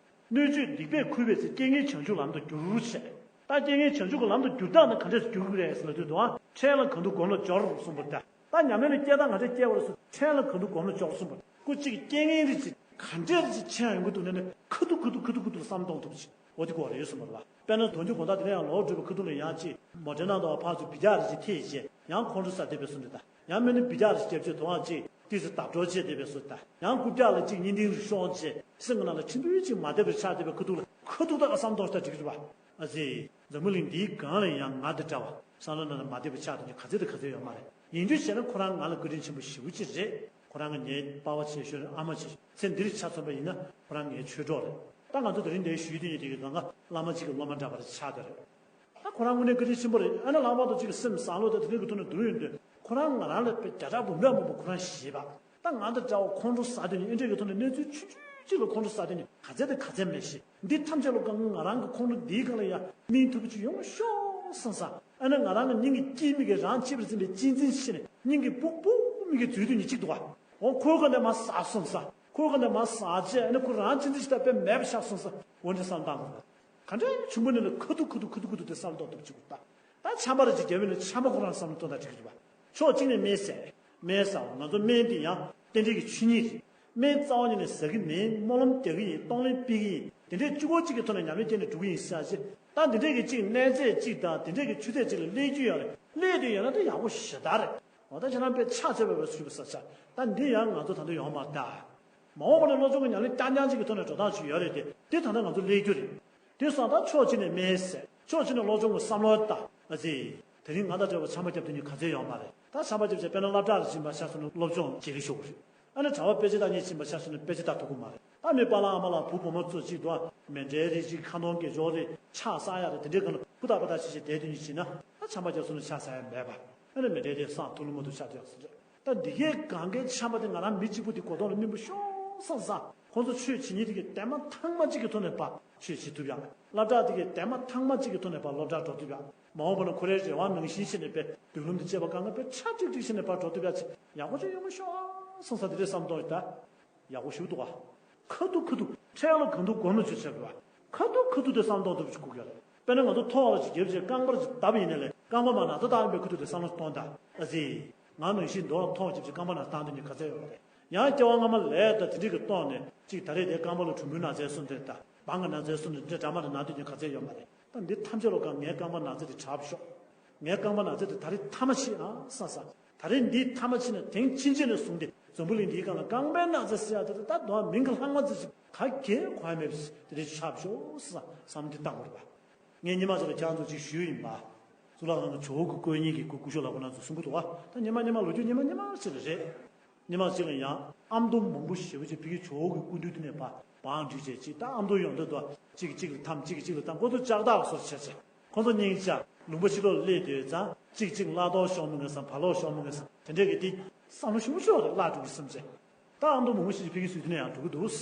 སྣོད་བཅུད་སྡིག་པས་ཁུར་བའི་ཚེ། རྐྱེན་ངན་བྱང་ཆུབ་ལམ་དུ་བསྒྱུར་བྱས། ད་རྐྱེན་ངན་བྱང་ཆུབ་ཀྱི་ལམ་དུ་བསྒྱུར་སྟངས་ནི་ག་འདྲས་སུ་བསྒྱུར་གྱི་རེད་ཟེར་ལ་དུས་དུ་ཨ། ཕྲན་ལ་གང་དུ་གོམས་ལ་སྦྱོར་གསུངས་པ་ད། ད་ཉམས་ལེན་ལ་སྐྱེལ་སྟངས་ག་འདྲས་སྐྱེལ་བ་རེད་ཟེར་ཕྲན་ལ་གང་དུ་གོམས་ལ་སྦྱོར་གསུངས་པ། སྐུ་གཅིག་རྐྱེན་ངན་རེ་ཅིག་ག་འདྲས་རེ་ཅིག་ཆེ་ཡོང་གི་འདུག་ནས་ནས་ཁ་ཐུག་ཁ་ཐུག་ཁ་ཐུག་ཁ་ཐུག་ལ་བསམ་གཏོང་ཐུབ་ཅིག་འོ་དེ་གོ་རེ་ཡོད་གསུངས་པ་རེད་བ། དཔེར་ན་དོན་གྱི་དགོང་དག་དེ་ནས་ཡང་ལོག་འགྲོ་བའི་ཁ་ཐུག་ལ་ཡང་ཅིག་མོ་ཊའི་ནང་དུ་ཕར་ཚུར་སྦི་རྒྱག་རེ་ཅིག་ཐེབས་རྗེས་ཡང་ཁོང་ཁྲོ་ཟ་བསྡད་པའི་བཟོ་འདྲ་དང་ཡང་མིན་ན་སྦི་རྒྱག་རེ་ཅིག་བརྒྱབ་རྗེས་དོ་སྣང་ཅིག་ཏོག་ཙམ་བརྡབ་སྐྱོར་བྱས་བསྡད་པའི་བཟོ་འདྲ་ཡང་རྐུབ་བཀྱག་ལ་ཅིག་གཉིས་ལྡིང་རེ་ཤོར་རྗེས་སེམས་ཀྱི་ནང་ལ་ཁྲིམས་དཔོན་ཅིག་མ་བསྡད་པར་ཆགས་བསྡད་པའི་ཁ་ཐུག་ལ་ཁ་ཐུག་ད་བསམ་གཏོང་ཤ་འགྲིག་གི་རེད་བ། ཨ་ཙི། འཛམ་བུ་གླིང་འདིའི་སྒང་ལ་ཡང་ང་འདི་འདྲ་བ་བསམ་བློ་ནང་ལ་མ་བསྡད་པ་ཆགས་དོན་གྱི་ག་ཚད་དང་ག་ཚད་ཡོད་མ་རེད། ཡིན་རྒྱུ་བྱས་ན་ཁོ་རང་ང་ལ་བཀའ་དྲིན་ཆེན་པོ་ཞེ་པོ་ཅིག་རེད། ཁོ་རང་གི་ངའི་པ་ཕ་ཆེ་ཤོས་རེད། ཨ་མ་ཆེ་ཤོས་ཚེ་འདིར་ཆ་མཚོན་པ་ཡིན་ན་ཁོ་རང་ངའི་ཆོས་གྲོགས་རེད། ད་ང་ཚོ་དེ་རིང་འདིར་ཞུས་དེ་ཡིན་དེ་གི་སྒང་ག་བླ་མ་གཅིག་གི་སློབ་མ་འདྲ་བ་རེ་ཆགས་བསྡད་རེད། ད་ཁོ་རང་དངོས་གནས་བཀའ་དྲིན་ཆེན་པོ་རེད། ཨ་ནི་ལྷག་པར་དུ་གཅིག་གི་སེམས་བཟང་ལོ་དང་དེ་རིང་གི་ཐོག་ནས་བསྡུར་ཡོང་དུས་ཁོ་རང་ང་རང་ལས་དཔེ་བརྒྱ་ཕྲག་འབུམ་ཕྲག་མང་པོ་ཁོ་རང་ཤེས་པ། ད་ང་འདི་འདྲ་བ་ཁོང་ཁྲོ་ཟ་དུས་ནི་ཨེ་འདྲས་ཀྱི་ཐོག་ནས་གནས་ཚུལ་ཆུང་ཆུང་གཅིག་ལ་ཁོང་ཁྲོ་ཟ་དུས་ནི་ག་ཚད་དང་ག་ཚད་མེད་ཤེས། འདི་ཐམས་ཅད་ལ་སྒང་ང་རང་གི་ཁོང་ཁྲོ་འདིའི་སྒང་ལ་ཡང་སྨིན་ཐུབ་པ་ཅིག་ཡོང་ཤོག་བསམ་ས། ཨ་ནི་ང་རང་གི་སྙིང་གི་དཀྱིལ་མིག་གི་རང་གཅེས་པར་འཛིན་པའི་གཅེས་འཛིན་ཤེས་ནས་སྙིང་གི་སྦུག་སྦུག་མིག་གི་འཛུལ་དུས་ནི་གཅིག་འདུག་བ། འོ་ཁོའི་སྒང་ནས་མར་ཟག་སོང་ས། ཁོའི་སྒང་ནས་མར་ཟག་རྗེས་ཨ་ནི་ཁོ་རང་གཅེས་འཛིན་ཞིག་ད་དཔེ་མེད་པ་ཆགས་སོང་ས། འོ་འདྲ་བསམ་སྟངས་འདུག་བ། ག་འདྲའི་ཆུང་པོ་ནས་ལ་ཁ་ཐུག་ཁ་ཐུག་ཁ་ཐུག་ཁ་ཐུག་དེ་བསམ་ཏོག་ཏོག་ཅིག་ད། ད་ཆམ་པ་རེ་ཅིག་རྒྱབ་ཡོད་ན་ཆམ་པ་ཁོ་རང་བསམ་ཏོག་ད་ཅིག་རེད་བ། ཕྱོགས་གཅིག་ནས་སྨན་ཟས། སྨན་ཟ་བ་ང་ཚོ་སྨན་དེ་ཡང་རྟེན་འབྲེལ་གྱི་ཆོས་ཉིད་རེད། སྨན་རྩ་བ་ཉིད་ནས་ཟ་གི་མིན་སྨོན་ལམ་རྒྱག་གི་ཡིན་གཏོང་ལེན་སྤེལ་གི་ཡིན་དེ་འདྲའི་གཅིག་པོ་གཅིག་གི་ཐོག་ནས་ཉམས་ལེན་བྱས་ནས་འགྲོ་གི་ཡིན་ཤག་ཅེས་ད་འདི་འདྲས་ཀྱི་གཅིག་སྨན་ཟས་གཅིག་དང་དེ་འདྲས་ཀྱི་ཆུ་ཚད་གཅིག་ལ་སླེབས་རྒྱུ་ཡོད་རེད་སླེབས་དུས་ཡོད་ན་ད་ཡག་པོ་ཞེ་དྲག་རེད། འོ་ད་ཁྱེད་རང་དཔེ་ཕྱག་འཚལ་བའི་བར་ཞུས་པ་ས་ཆ་ད་འདི་ཡང་ང་ཚོ་ད་འདི་ཡོང་མ་ད། མ་འོངས་པ་ནས་སློབ་སྦྱོང་གི་ཉམས་ལེན་རྐྱང་རྐྱང་གཅིག་གི་ཐོག་ནས་འགྲོ་སྟངས་ཅིག་ཡོད་རེད་དེ་དེ་ད་ལྟ་ང་ཚོ་སླེབས་རྒྱུ་རེད། དེ་སོང་ད་ཕྱོགས་གཅིག་ནས་སྨན་ཟས་ཕྱོགས་གཅིག་ནས་སློབ་སྦྱོང་གི་བསམ་བློ་ད་ཨ་ཙི། དེ་རིང་ང་དང་འདྲ་བོ་ཆམ་པ་བརྒྱབ་དུས་ནི་ག་ཚོད་ཡོད་མ་རེད་ད་ཆམ་པ་བརྒྱབ་བྱས་དཔེར་ན་སློབ་གྲྭ་རེ་ཕྱིན་པ་ཆ་སོང་ན་སློབ་སྦྱོང་བྱེད་ཀྱི་ཤོག་གི་རེད། ཨ་ནི་གྲྭ་པ་དཔེ་ཆ་ལྟ་མཁན་ཕྱིན་པ་ཆ་སོང་ན་དཔེ་ཆ་ལྟ་ཐུབ་ཀྱི་མ་རེད་ད་མི་པཱ་ལགས་ཨ་མ་ལགས་བུ་བུ་མོ་ཚོ་གཅིག་ཏུ་མེ་འདྲའི་རེ་གཅིག་ཁ་འདོན་དགེ་སྦྱོར་རེ་ཕྱག་བསགས་ཡག་རེ་དེ་འདྲའི་སྒང་ལ་ཧུར་ཐག་པ་ཐག་བྱས་བྱས་བསྡད་དུས་ནི་བྱས་ན་ད་ཆམ་པ་བརྒྱབ་སོང་ན་ཕྱག་བསགས་ཡག་མེད་པ་ཨ་ནི་མེ་འདྲའི་རེ་བསགས་ཐུབ་ལོ་མ་ཐུབ་ཆགས་ཐུབ་ཡག་སོང་རེད། ད་འདི་གའི་གང་གའི་ཆམ་པ་དེ་ང་རང་མི་གཅིག་པུ་དེ་གོ་ཐོག་ལ་སྨིན་པ་ཤོག་བསམ་བསམ་ཁོང་ཚོ་ཆོས་བྱེད་མཁན་དེ་གའི་དེ་མ་ཐང་མ་གཅིག་གི་ཐོག་ནས་ཕར་ཆོས་བྱེད་ཐུབ་ཡག་སློབ་གྲྭ་དེ་གའི་དེ་མ་ཐང་མ་གཅིག་གི་ཐོག་ནས་ཕར་སློབ་གྲྭར་འགྲོ་ཐུབ་ཡག་མ་འོངས་པ་ན་ཁོ་རའི་རེ་བ་ནང་བཞིན་བྱས་ནས་པའི་མདུན་ལམ་དེ་བཅས་པ་དཀའ་ངལ་དཔེ་ཁྲ་ཀྲིག་ཀྲིག་བྱས་ནས་ཕར་འགྲོ་ཐུབ་ཡ་ཅིག་ཡག་པོ་ཅིག་ཡོང་མ་ཤོག་བསམ་ས་དེ་འདྲའི་བསམ་བློ་ད་ཡག་པོ་ཞིག་འདུག་ག་ཁ་ཐུག་ཁ་ཐུག་འཕྲལ་ལ་གང་ཐུབ་གོམས་ལ་ཆུ་ཆེ་བ། ཁ་ཐུག་ཁ་ཐུག་དེ་བསམ་གཏོང་ཐུབ་ཅིག་དགོས་ཀྱི་རེད། དཔེར་ན་ང་ཚོ་ཐོག་ལ་ཅིག་རྒྱབ་ཅིག་རྐང་པར་ཅིག་བརྡབས་ཡིན་ནའི་ལས་རྐང་པ་མར་ན་ཚ་བཏང་ཡིན་པའི་ཁ་ཐུག་དེ་བསམ་བློ་གཏོང་དང་། ཨ་ཙི། ང་ནང་བཞིན་མདོ་ལ་ཐོག་རྒྱབ་ཅིག་རྐང་པ་ན་བཏང་དུས་ནི་ག་ཚད་ཡོད་མ་རེད། ཡང་སྐྱེ་བ་སྔ་མ་ལས་ད་དེ་འདྲ་གི་གཏོང་ནས་ཅིག་ད་རེས་དེ་རྐང་པ་ལ་གྲུམ་བུའི་ན་ཚ་གསུམ་དེ་ད་བང་གི་ན་ཚ་གསུམ་དེ་འདྲ་འདྲ་མ་འདྲ་ན་དུས་ནི་ག་ཚད་ཡོད་མ་རེད། ད་འདི་ཐམས་ཅད་ལོ་ག་ངའི་རྐང་པ་ན་ཚ་དེ་དྲག་ཤོག་ངའི་རྐང་པ་ན་ཚ་དེ་ད་རེས་མཐའ་མ་ཆད་ཨ་བསམ་བསམ། ད་རེས་འདི་མཐའ་མ་ཕྱིན་ནས་དེང་ཕྱིན་ཆད་ནས་བཟུང་སྟེ་འཛམ་བུ་གླིང་འདིའི་སྒང་ལ་རྐང་པའི་ན་ཚ་ཟེར་ཡ་དེ་ད་དུང་མིང་གི་ལྷག་མ་ཙི་ཙི་ག་གེ་གོ་ཡ་མེད་པ་དེ་འདྲ་ཆགས་ཤོག་བསམ་བསམ་འདི་བཏང་དགོས་རེད་པ། ངས་ཉི་མ་ཅིག་ལ་ཁྱེད་རང་ཚོ་ཅིག་ཞུས་ཡིན་པ། གཙུག་ལག་ཁང་གི་ཇོ་བོ་གི་སྐུ་བརྙན་གྱི་སྐུ་སྐུ་ཞབས་ལགས་ཁོ་རང་ཚོ་གསུང་གི་འདུག་བ། ད་ཉི་མ་ཉི་མ་ལོ་རྒྱུས་ཉི་མ་ཉི་མ་ཅིག་ལ་རེད། ཉི་མ་གཅིག་ལ་ཡང་ཨ་མདོ་མང་པོ་ཞེ་པོ་ཅིག་ཕ་གི་ཇོ་བོ་གི་སྐུ་མདུན་དེ་ནས་ཕར་བང་བསྒྲིགས་བྱས་ཅིག་ད་ཨ་མདོ་ཡོང་དུས་དུ་གཅིག་གིས་གཅིག་ལ་འཐམ་གཅིག་གིས་གཅིག་ལ་འཐམ། ཁོ་ཚོ་ལྕགས་ཐག་སོར་བྱས་བྱས། ཁོ་ཚོ་སྙིང་རྗེ། ལུང་པ་ཕྱི་ལོགས་ལ་སླེབས་དུས་ཙང་གཅིག་གཅིག་ལ་ལྟོ་ཤོར་མི་ངེས་སམ་བར་ལོག་ཤོར་མི་ངེས་སམ་དེ་འདྲས་ཀྱི་དེ་བསམ་བློ་ཞིབ་ཞིབ་རེ་བརླག་འགྲོ་གི་བསམ་བྱས། ད་ཨ་མདོ་མང་པོ་ཞིག་ཕ་གི་སུས་དེ་ནས་ཡང་འགྲོ་གི་འདུག་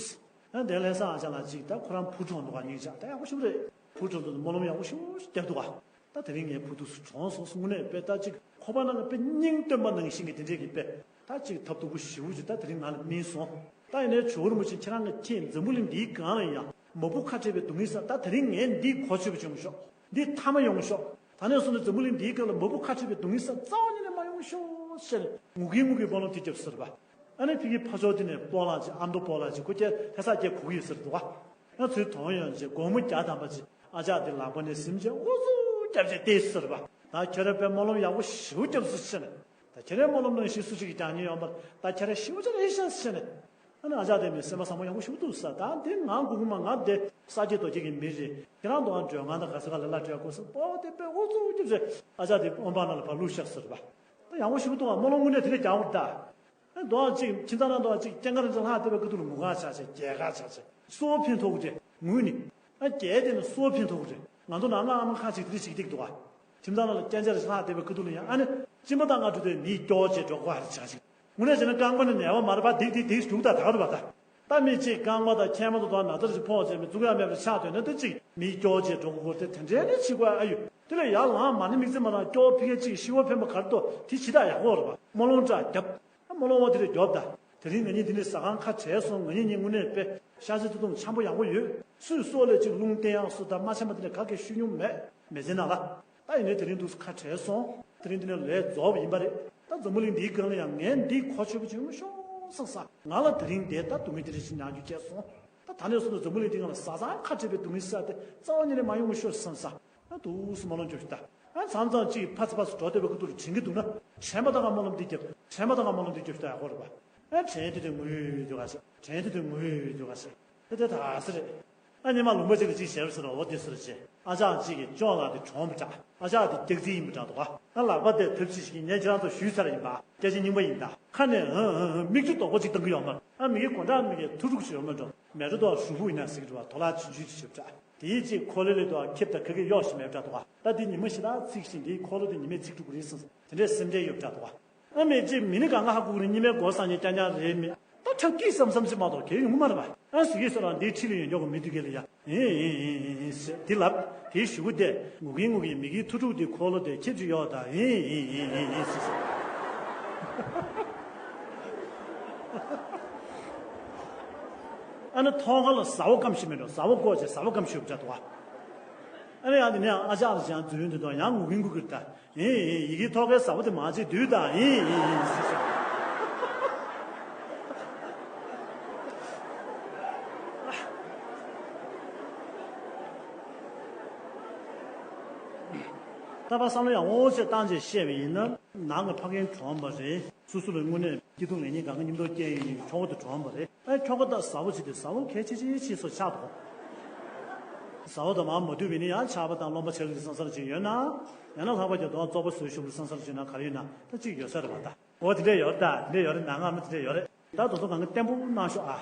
ཨ་དེ་ལྷ་ས་ཨ་ཅག་ལགས་གཅིག་ད་ཁོ་རང་བུ་གྲོངས་འདུག་ག་སྙིང་རྗེ། ད་ཡག་པོ་ཞིག་རེད། བུ་གྲོངས་འདུག་སྨོན་ལམ་ཡག་པོ་ཞིག་བརྒྱབ་འདུག་ག་ད་དེ་རིང་ངའི་བུ་ཐུགས་སུ་གྲོངས་སོང་། དངོས་གནས་དཔེ་ད་ཅིག་ཁོ་པ་ནང་གི་དཔེ་སྙིང་སྟོན་པ་ནང་བཞིན་གྱི་དེ་འདྲས་ཀྱི་དཔེ་ད་ཅིག་ཐབས་སྡུག་པོ་ཞེ་པོ་ཅིག་ད་དེ་རིང་ང་ལ་སྨིན་སོང་། ད་ཡིན་ནའི་ཇོ་བོ་རིན་པོ་ཆེ་ཁྱེད་རང་གི་ཁྱེད་འཛམ་བུ་གླིང་འདིའི་སྒང་ལ་ཡང་མ་བུ་ཁ་བྲལ་བའི་སྡུག་བསྔལ་ས་ད་དེ་རིང་ངས་འདི་གོ་ཆོད་པ་བྱུང་ཤོག་འདི་མཐའ་མ་ཡོང་ཤོག་ད་ནས་བཟུང་ནས་འཛམ་བུ་གླིང་འདིའི་སྒང་ལ་མ་བུ་ཁ་བྲལ་བའི་སྡུག་བསྔལ་ས་རྩ་བ་ཉིད་ནས་མ་ཡོང་ཤོག་ཟེར་ནས་ངུ་གིན་ངུ་གིན་སྨོན་ལམ་དེ་བརྒྱབ་ཟེར་བ། ཨ་ནི་ཕ་གི་ཕ་ཕྱོགས་དེ་ནས་སྤོ་ལགས་ཅིག་ཨ་མདོ་སྤོ་ལགས་ཅིག་ཁོ་ཁྱེད་ལྷ་ས་སྐྱེ་གོ་གི་ཡོད་ཟེར་འདུག་བ། ང་ཚོའི་དོན་ཡོད་ཅིག་སྒོར་མོ་བརྒྱ་ཐམ་པ་ཅིག་ཨ་ཅག་དེ་ལག་པ་ནས་ཟིན་བྱས་ཨུ་ཚུགས་བརྒྱབ་བྱས་བལྟས་ཟེར་བ། ད་ཁྱེད་རང་དཔེ་སྨོན་ལམ་ཡག་པོ་ཞེ་པོ་བརྒྱབ་སོང་ཟེར་ནས། ད་ཁྱེད་རའི་སྨོན་ལམ་ནང་བཞིན་སུ་ཞིག་གིས་ཀྱང་ཉན་ཡོང་བ། ད་ཁྱེད་ར་ཞེ་པོ་ཅིག་རེད་ཤག་ཟེར་ནས། ཨ་ནི་ཨ་ཅག་དེ་མི་སེམས་པ་བཟང་པོ་ཡག་པོ་ཞེ་པོ་འདུག་ས། ད་དེ་ང་མགོ་གུ་མ་ང་དེ་ས་སྐྱེས་རྡོ་སྐྱེས་ཀྱི་མི་རེད། ཁྱེད་རང་དུ་ཨ་མགྲོན་ཁང་དང་ག་ས་ག་ལ་ལ་སྤྲད་དགོས་ས་སྤོ་དེ་དཔེ་ཨུ་ཚུགས་ཀྱི་རེད། ཨ་ཅག་དེ་ཨོམ་པ་ནང་ལ་ཕར་བླུགས་ཤག་ཟེར་བ། ད་ཡག་པོ་ཞེ་པོ་འདུག་ཨ། སྨོན་ལམ་དངོས་གནས་དེ་འདྲ་རྒྱག་དགོས་ད། ཨ་འདུག་ཨ་ཅིག་ཁྱིམ་ཚང་ནང་འདུག་ཨ་ཅིག་སྐྱེ་འགག་རིན་ཆེན་ལྷག་བསྡད་པའི་སྐུ་ཐུག་ལ་ངུ་ག་ཆགས་ཆེ་རྒྱལ་ཁ་ཆགས་ཆེ་སོ་ཕན་ཐོགས་ཀྱི་རེད་ངུས་ནི། ཨ་རྒྱལ་དེ་ནི་སོ་ཕན་ཐོགས་ཀྱི་རེད། ང་ཚོ་ནང་ང་ཨ་མ་ཁ་ཅིག་དེ་འདྲ་ཞིག་སྡིག་འདུག་ཨ། ཁྱིམ་ཚང་ནང་ལ་སྐྱེ་འཆར་ལྷག་བསྡད་པའི་སྐུ་ཐུག་ལ་ཡང་ཨ་ནི་གཅིན་པ་དང་ང་འགྲོ་དུས་མིའི་སྐྱོ་བྱེད་འགྲོ་གོ་ཧ་རེ་ཆགས་ཤིག་དངོས་གནས་བྱས་ན་རྐང་པ་ནི་ནད་པ་མ་རེད་པ། སྡིག་སྡིག་སྡིག་འདུག་ད་ད་ག་རུ་བ་ད། ད་མི་གཅིག་རྐང་པ་དང་མཁལ་མ་དང་དང་ན་ཚ་ཞིག་ཕོག་བྱས་མི་འཛུགས་ཡ་མེད་པར་ཆགས་དོན་ན་ད་གཅིག་མིའི་སྐྱོ་བྱེད་འགྲོ་གོ་དེ་དེ་འདྲའི་ནི་བྱེད་དགོས་ཨ་ཡོད། དེ་ལས་ཡར་ལངས་མ་ནི་དམིགས་བརྩེ་མ་རང་སྐྱོ་བ་ཕི་ཁ་གཅིག་ཤི་བ་ཕན་པ་ག་རེ་འདུག་དེ་ཇི་ལྟར་ཡག་པོ་རེད་པ། སྨོན་ལམ་འདྲ་རྒྱབ། ཨ་སྨོན་ལམ་བ་དེ་ལས་རྒྱོབ་ད། དེ་རིང་ང་གཉིས་འདི་ནས་ཟ་ཁང་ཁ་བྲལ་སོང་། ང་གཉིས་གཉིས་དངོས་གནས་དཔེ་ཤ་ཚ་ཐུག་ཐུག་འཆམ་པོ་ཡག་པོ་ཡོད། སུས་སོགས་ལས་ཅིག་རླུང་བསྟན་ཡག་སུ་དང་མ་འཆམ་པ་དེ་ནས་ག་གེ་ཤུ་ཉུང་མེད་མེ་ཟེར་ན་ལ། ད་ཡིན་ནའི་དེ་རིང་འདུག་ཁ་བྲལ་སོང་། དེ་རིང་འདི་ནས་ལས་རྫོགས་པ་ཡིན་པ་རེད། ད་འཛམ་བུ་གླིང་འདིའི་སྒང་ལ་ཡང་ངས་འདི་གོ་ཆོད་པོ་བྱུང་ཤོག་བསམ་ས། ང་ལ་དེ་རིང་འདི་ལྟ་སྡུག་བསྔལ་དེ་འདྲ་ཞིག་མྱངས་རྒྱུ་སྐྱེས་སོང་། ད་ད་ནས་བཟུང་དུ་འཛམ་བུ་གླིང་འདི་སྒང་ལ་བཟའ་ཚང་ཁ་བྲལ་བའི་སྡུག་བསྔལ་ས་དེ་རྩ་བ་ཉིད་ནས་མ་ཡོང་ཤོག་བསམ་ས། ད་འདུག་སེ་སྨོན་ལམ་རྒྱོབ་ཤོག་ད། ཨ་མཚམས་མཚམས་གཅིག་ཕ་ཚ་ཕ་ཚ་འགྲོ་བསྡད་པའི་ཁུ་ཐུར་དྲན་གྱི་འདུག་ན། དྲན་པ་དང་སྨོན་ལམ་འདི་རྒྱབ། དྲན་པ་དང་སྨོན་ལམ་འདི་རྒྱབ་ཤོག་ད་ཡག་པོ་རེད་པ། ཨ་དྲན་དུས་དེ་ངུས་འདུག་ག་ཟེར། དྲན་དུས་དེ་ངུས་འདུག་ག་ཟེར། དེ་དེ་ད་ཟེར་རེད། ཨ་ཉི་མ་ལུང་པ་ཅིག་ལ་ཅིག་བྱས་པ་ཟེར་རོ་དེ་ཟེར་རྗེས། ཨ་ཅག་ཅིག་གིས་ཅོག་ལ་དེ་གྲོངས་པ་འདྲ། ཨ་ཅག་དེ་སྐྱག་རྫུན་ཡིན་པ་འདྲ་འདུག་ག་ཨ་ལག་པ་དེ་ཐབས་ཤེས་ཤིག་ངས་ཁྱེད་རང་ཚོ་ཞུས་ཚར་ཡིན་པ། སྐད་ཆ་རྙིང་པ་ཡིན་ད། ཁ་ནས་ཧང་ཧང་ཧང་མིག་ཆུ་རྡོག་པོ་ཅིག་བཏང་གི་ཡོད་མ་རེད། ཨ་མི་གི་གོ་འདྲ་མི་གི་ཐུག་འཁྲུག་ཞིག་ཡོད་མ་འགྲོ། མེ་ཏྲོ་དོ་ཧྲུལ་པོ་ཡིན་ན་ཟེར་གི་འདུག་བ། དོ་ལ་ཆུང་ཆུང་ཅིག་བྱེད་པ་འདྲ། དེའི་ཅིག་ཁོ་ལེ་ལེ་དོ་ཁེབས་དང་ཁ་གི་གཡོག་ཞིག་མེད་པ་འདྲ་འདུག་བ། ད་དེ་ཉི་མ་ཞེ་དྲག་ཚིག་ཞིང་དེའི་ཁོ་ལོ་དེ་ཉི་མས་ཚིག་འཁྲུག་གི་རེད་བསམ་དེ་འདྲའི་སེམས་ཁྲལ་ཡོད་པ་འདྲ་འདུག་བ། ཨ་མེ་ཅིག་མི་ནི་གང་ག་ཧ་གོ་གི་རེད། ཉི་མའི་མགོ་ས་ནས་རྐྱང་རྐྱང་རེད་མེད། ད་ཁྲག་སྐྱིད་བསམ་བསམ་ཞིག་མ་གཏོགས་གལ་ཡོང་གི་མ་རེད་པ། ཨ་ཟི་གི་སོ་རང་འདིའི་ཁྲི་ལ་ཡོད་མགྱོགས་མི་དུས་སྐད་ལ་ཡ། ཨེ་ཨེ་ཨེ་ཨེ་ཨེ་ཟེར་དེ་ལབ། དེའི་གཞུག་གུ་དེ་ངུ་གིན་ངུ་གིན་མི་གིའི་ཐུག་འཁྲུག་དེ་ཁོ་ལོ་དེ་ཁྱེད་ཀྱི་གཡོག་དང་ཨེ་ཨེ་ཨེ་ཨེ་ཨེ་ཟེར་ཟེར། ཨ་ནི་ཐོག་ཁ་ལ་ཟ་བ་སྐམ་ཞིག་མེད་འགྲོ། ཟ་བ་བཀོག་བྱས་ཟ་བ་སྐམ་ཞིག་ཡོད་པ་འདྲ་འདུག་བ། ཨ་ནི་ཡང་དེ་ནས་ཨ་ཅག་ལ་ཅང་རྫུན་དུ་དང་ཡང་ངུ་གིན་ངུ་གིན་ད། ཨེ་ཨེ་ཡི་གེ་ཐོག་ཁའི་ཟ་བ་དེ་མ་བྱེད་དུས་དང་ཨེ་ཨེ་ཨེ་ཟེར་ཟེར། ད་བར་བསམ་བློ་ཡང་འོང་ཞེས་བཏང་བྱས་བཤད་པ་ཡིན་ན། ནང་གི་ཕ་རྒན་གྲོངས་པ་རེད། སོ་སོ་ལ་དངོས་གནས་སྐྱིད་སྡུག་ངེས་གཉིས་གང་གི་མཉམ་དུ་སྐྱེལ་ཡོད་མཁན་གྱི་ཁྱོ་ག་དེ་གྲོངས་པ་རེད། ཨ་ཁྱོ་ག་ད་ཟ་བོ་བྱེད་དུས་ཟ་བོ་གལ་ཆེ་ཆེ་ཆེ་སོ་ཆགས་འདུག་ཟ་བོ་དང་མ་མ་འདུས་པའི་ནི་ཡང་ཆགས་པ་དང་རློམ་པ་ཆགས་ཀྱི་སང་སར་ཅིག་ཡོད་ན། ཡང་ན་ལྷག་པར་གྱི་དོན་བཙོག་པ་བཟོས་ཞུགས་པའི་སང་སར་ཅིག་ཡོད་ན་ག་རེ་ཡོད་ན་ད་ཅིག་ཡོད་ས་རེད་བ་ད། འོ་དེ་འདྲས་ཡོད་རེད་ད། དེ་འདྲས་ཡོད་རེད། ནང་ང་མི་དེ་འདྲས་ཡོད་རེད། ད་དོ་དོ་གང་གི་བརྟན་པོ་གནང་ཤོག་ཨ།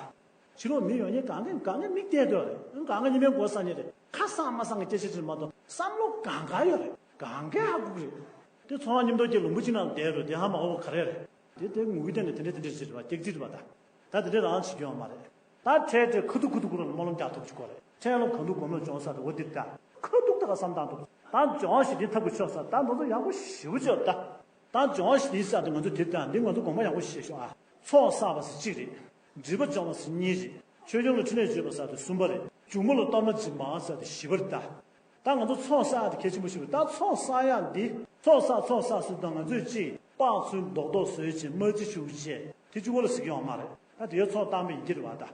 ཕྱི་ལོགས་མི་ཡོང་མཁན་གང་གི་གང་གི་མིག་བལྟས་འདོད་རེད། གང་གི་ཉི་མའི་མགོ་ས་ཉེ་རེད། ཁ་སང་མ་སང་གི་སྐད་ཆ་ཅིག་མ་གཏོགས་བསམ་བློ་གང་ག་ཡོད་རེད། གང་གས་ཧ་གོ་གི་རེད། དེ་ཚོང་བ་མཉམ་དུ་ཀྱི་ལུང་པ་གཅིག་ནང་བསྡད་རུང་དེ་ཧ་མ་གོ་བ་ག་རེ་རེད། དེ་དེ་ངུ་གི་སྟེང་ནས་དེ་འདྲས་དེ་འདྲས་ཟེར་བ་སྐྱག་རྫུན་རེད་པ་ད། ད་དེ་འདྲས་རང་བྱེད་རྒྱུ་ཡོད་མ་རེད། ད་འཕྲལ་འཕྲལ་ཁ་ཐུག་ཁ་ཐུག་ཁོ་རང་ལ་སྨོན་ལམ་རྒྱག་ཐུབ་ཅིག་དགོས་རེད། འཕྲལ་ལ་གང་ཐུག་གོམ་ལ་བྱུང་ས་རེད། འོ་འདི་ད་ཁ་ཐུག་ད་ག་བསམ་བཏང་ཐུབ། ད་སྦྱོང་བ་ཞི་བདེའི་ཐབས་ཀྱི་ཕྱོགས་ས་ད་ང་ཚོ་ཡག་པོ་ཞེ་པོ་ཅིག་ཡོད་ད། ད་སྦྱོང་བ་ཞི་བདེའི་ས་དེ་ང་ཚོ་དེ་ལྟ་འདི་ང་ཚོ་དགོངས་པ་ཡག་པོ་བཞེས་ཤོག་ཨ། ཚོགས་བསགས་པ་ཟེར་གཅིག་རེད། སྒྲིབ་པ་སྦྱོང་བ་ཟེར་གཉིས་རེད། ཆོས་སྐྱོང་ལ་ཕྲིན་ལས་བཅོལ་བ་ཟེར་དེ་གསུམ་པ་རེད། འཇུག་མ་ལ་གཏོར་མ་སྦྱིན་པའང་ཟེར་དེ་བཞི་པ་རེད་ད། ད་ང་ཚོ་ཚོགས་བསགས་ཡག་དེ་གལ་ཆེན་པོ་ཞིག་རེད། ད་ཚོགས་བསགས་ཡག་འདི་ཚོགས་བསགས་ཚོགས་བསགས་ཟེར་དུས་ང་ཚོས་གཅིག་དཔག་ཚུལ་རྡོག་རྡོག་བཟོས་བྱས་དམར་རྩི་བྱུགས་བྱས་དེ་བཅུ་པ་ལ་ཟེར་གྱི་ཡོད་མ་རེད། ད་དེའི་ཚོགས་བཏང་པ་ཡིན་གྱི་རེད་བ་ད།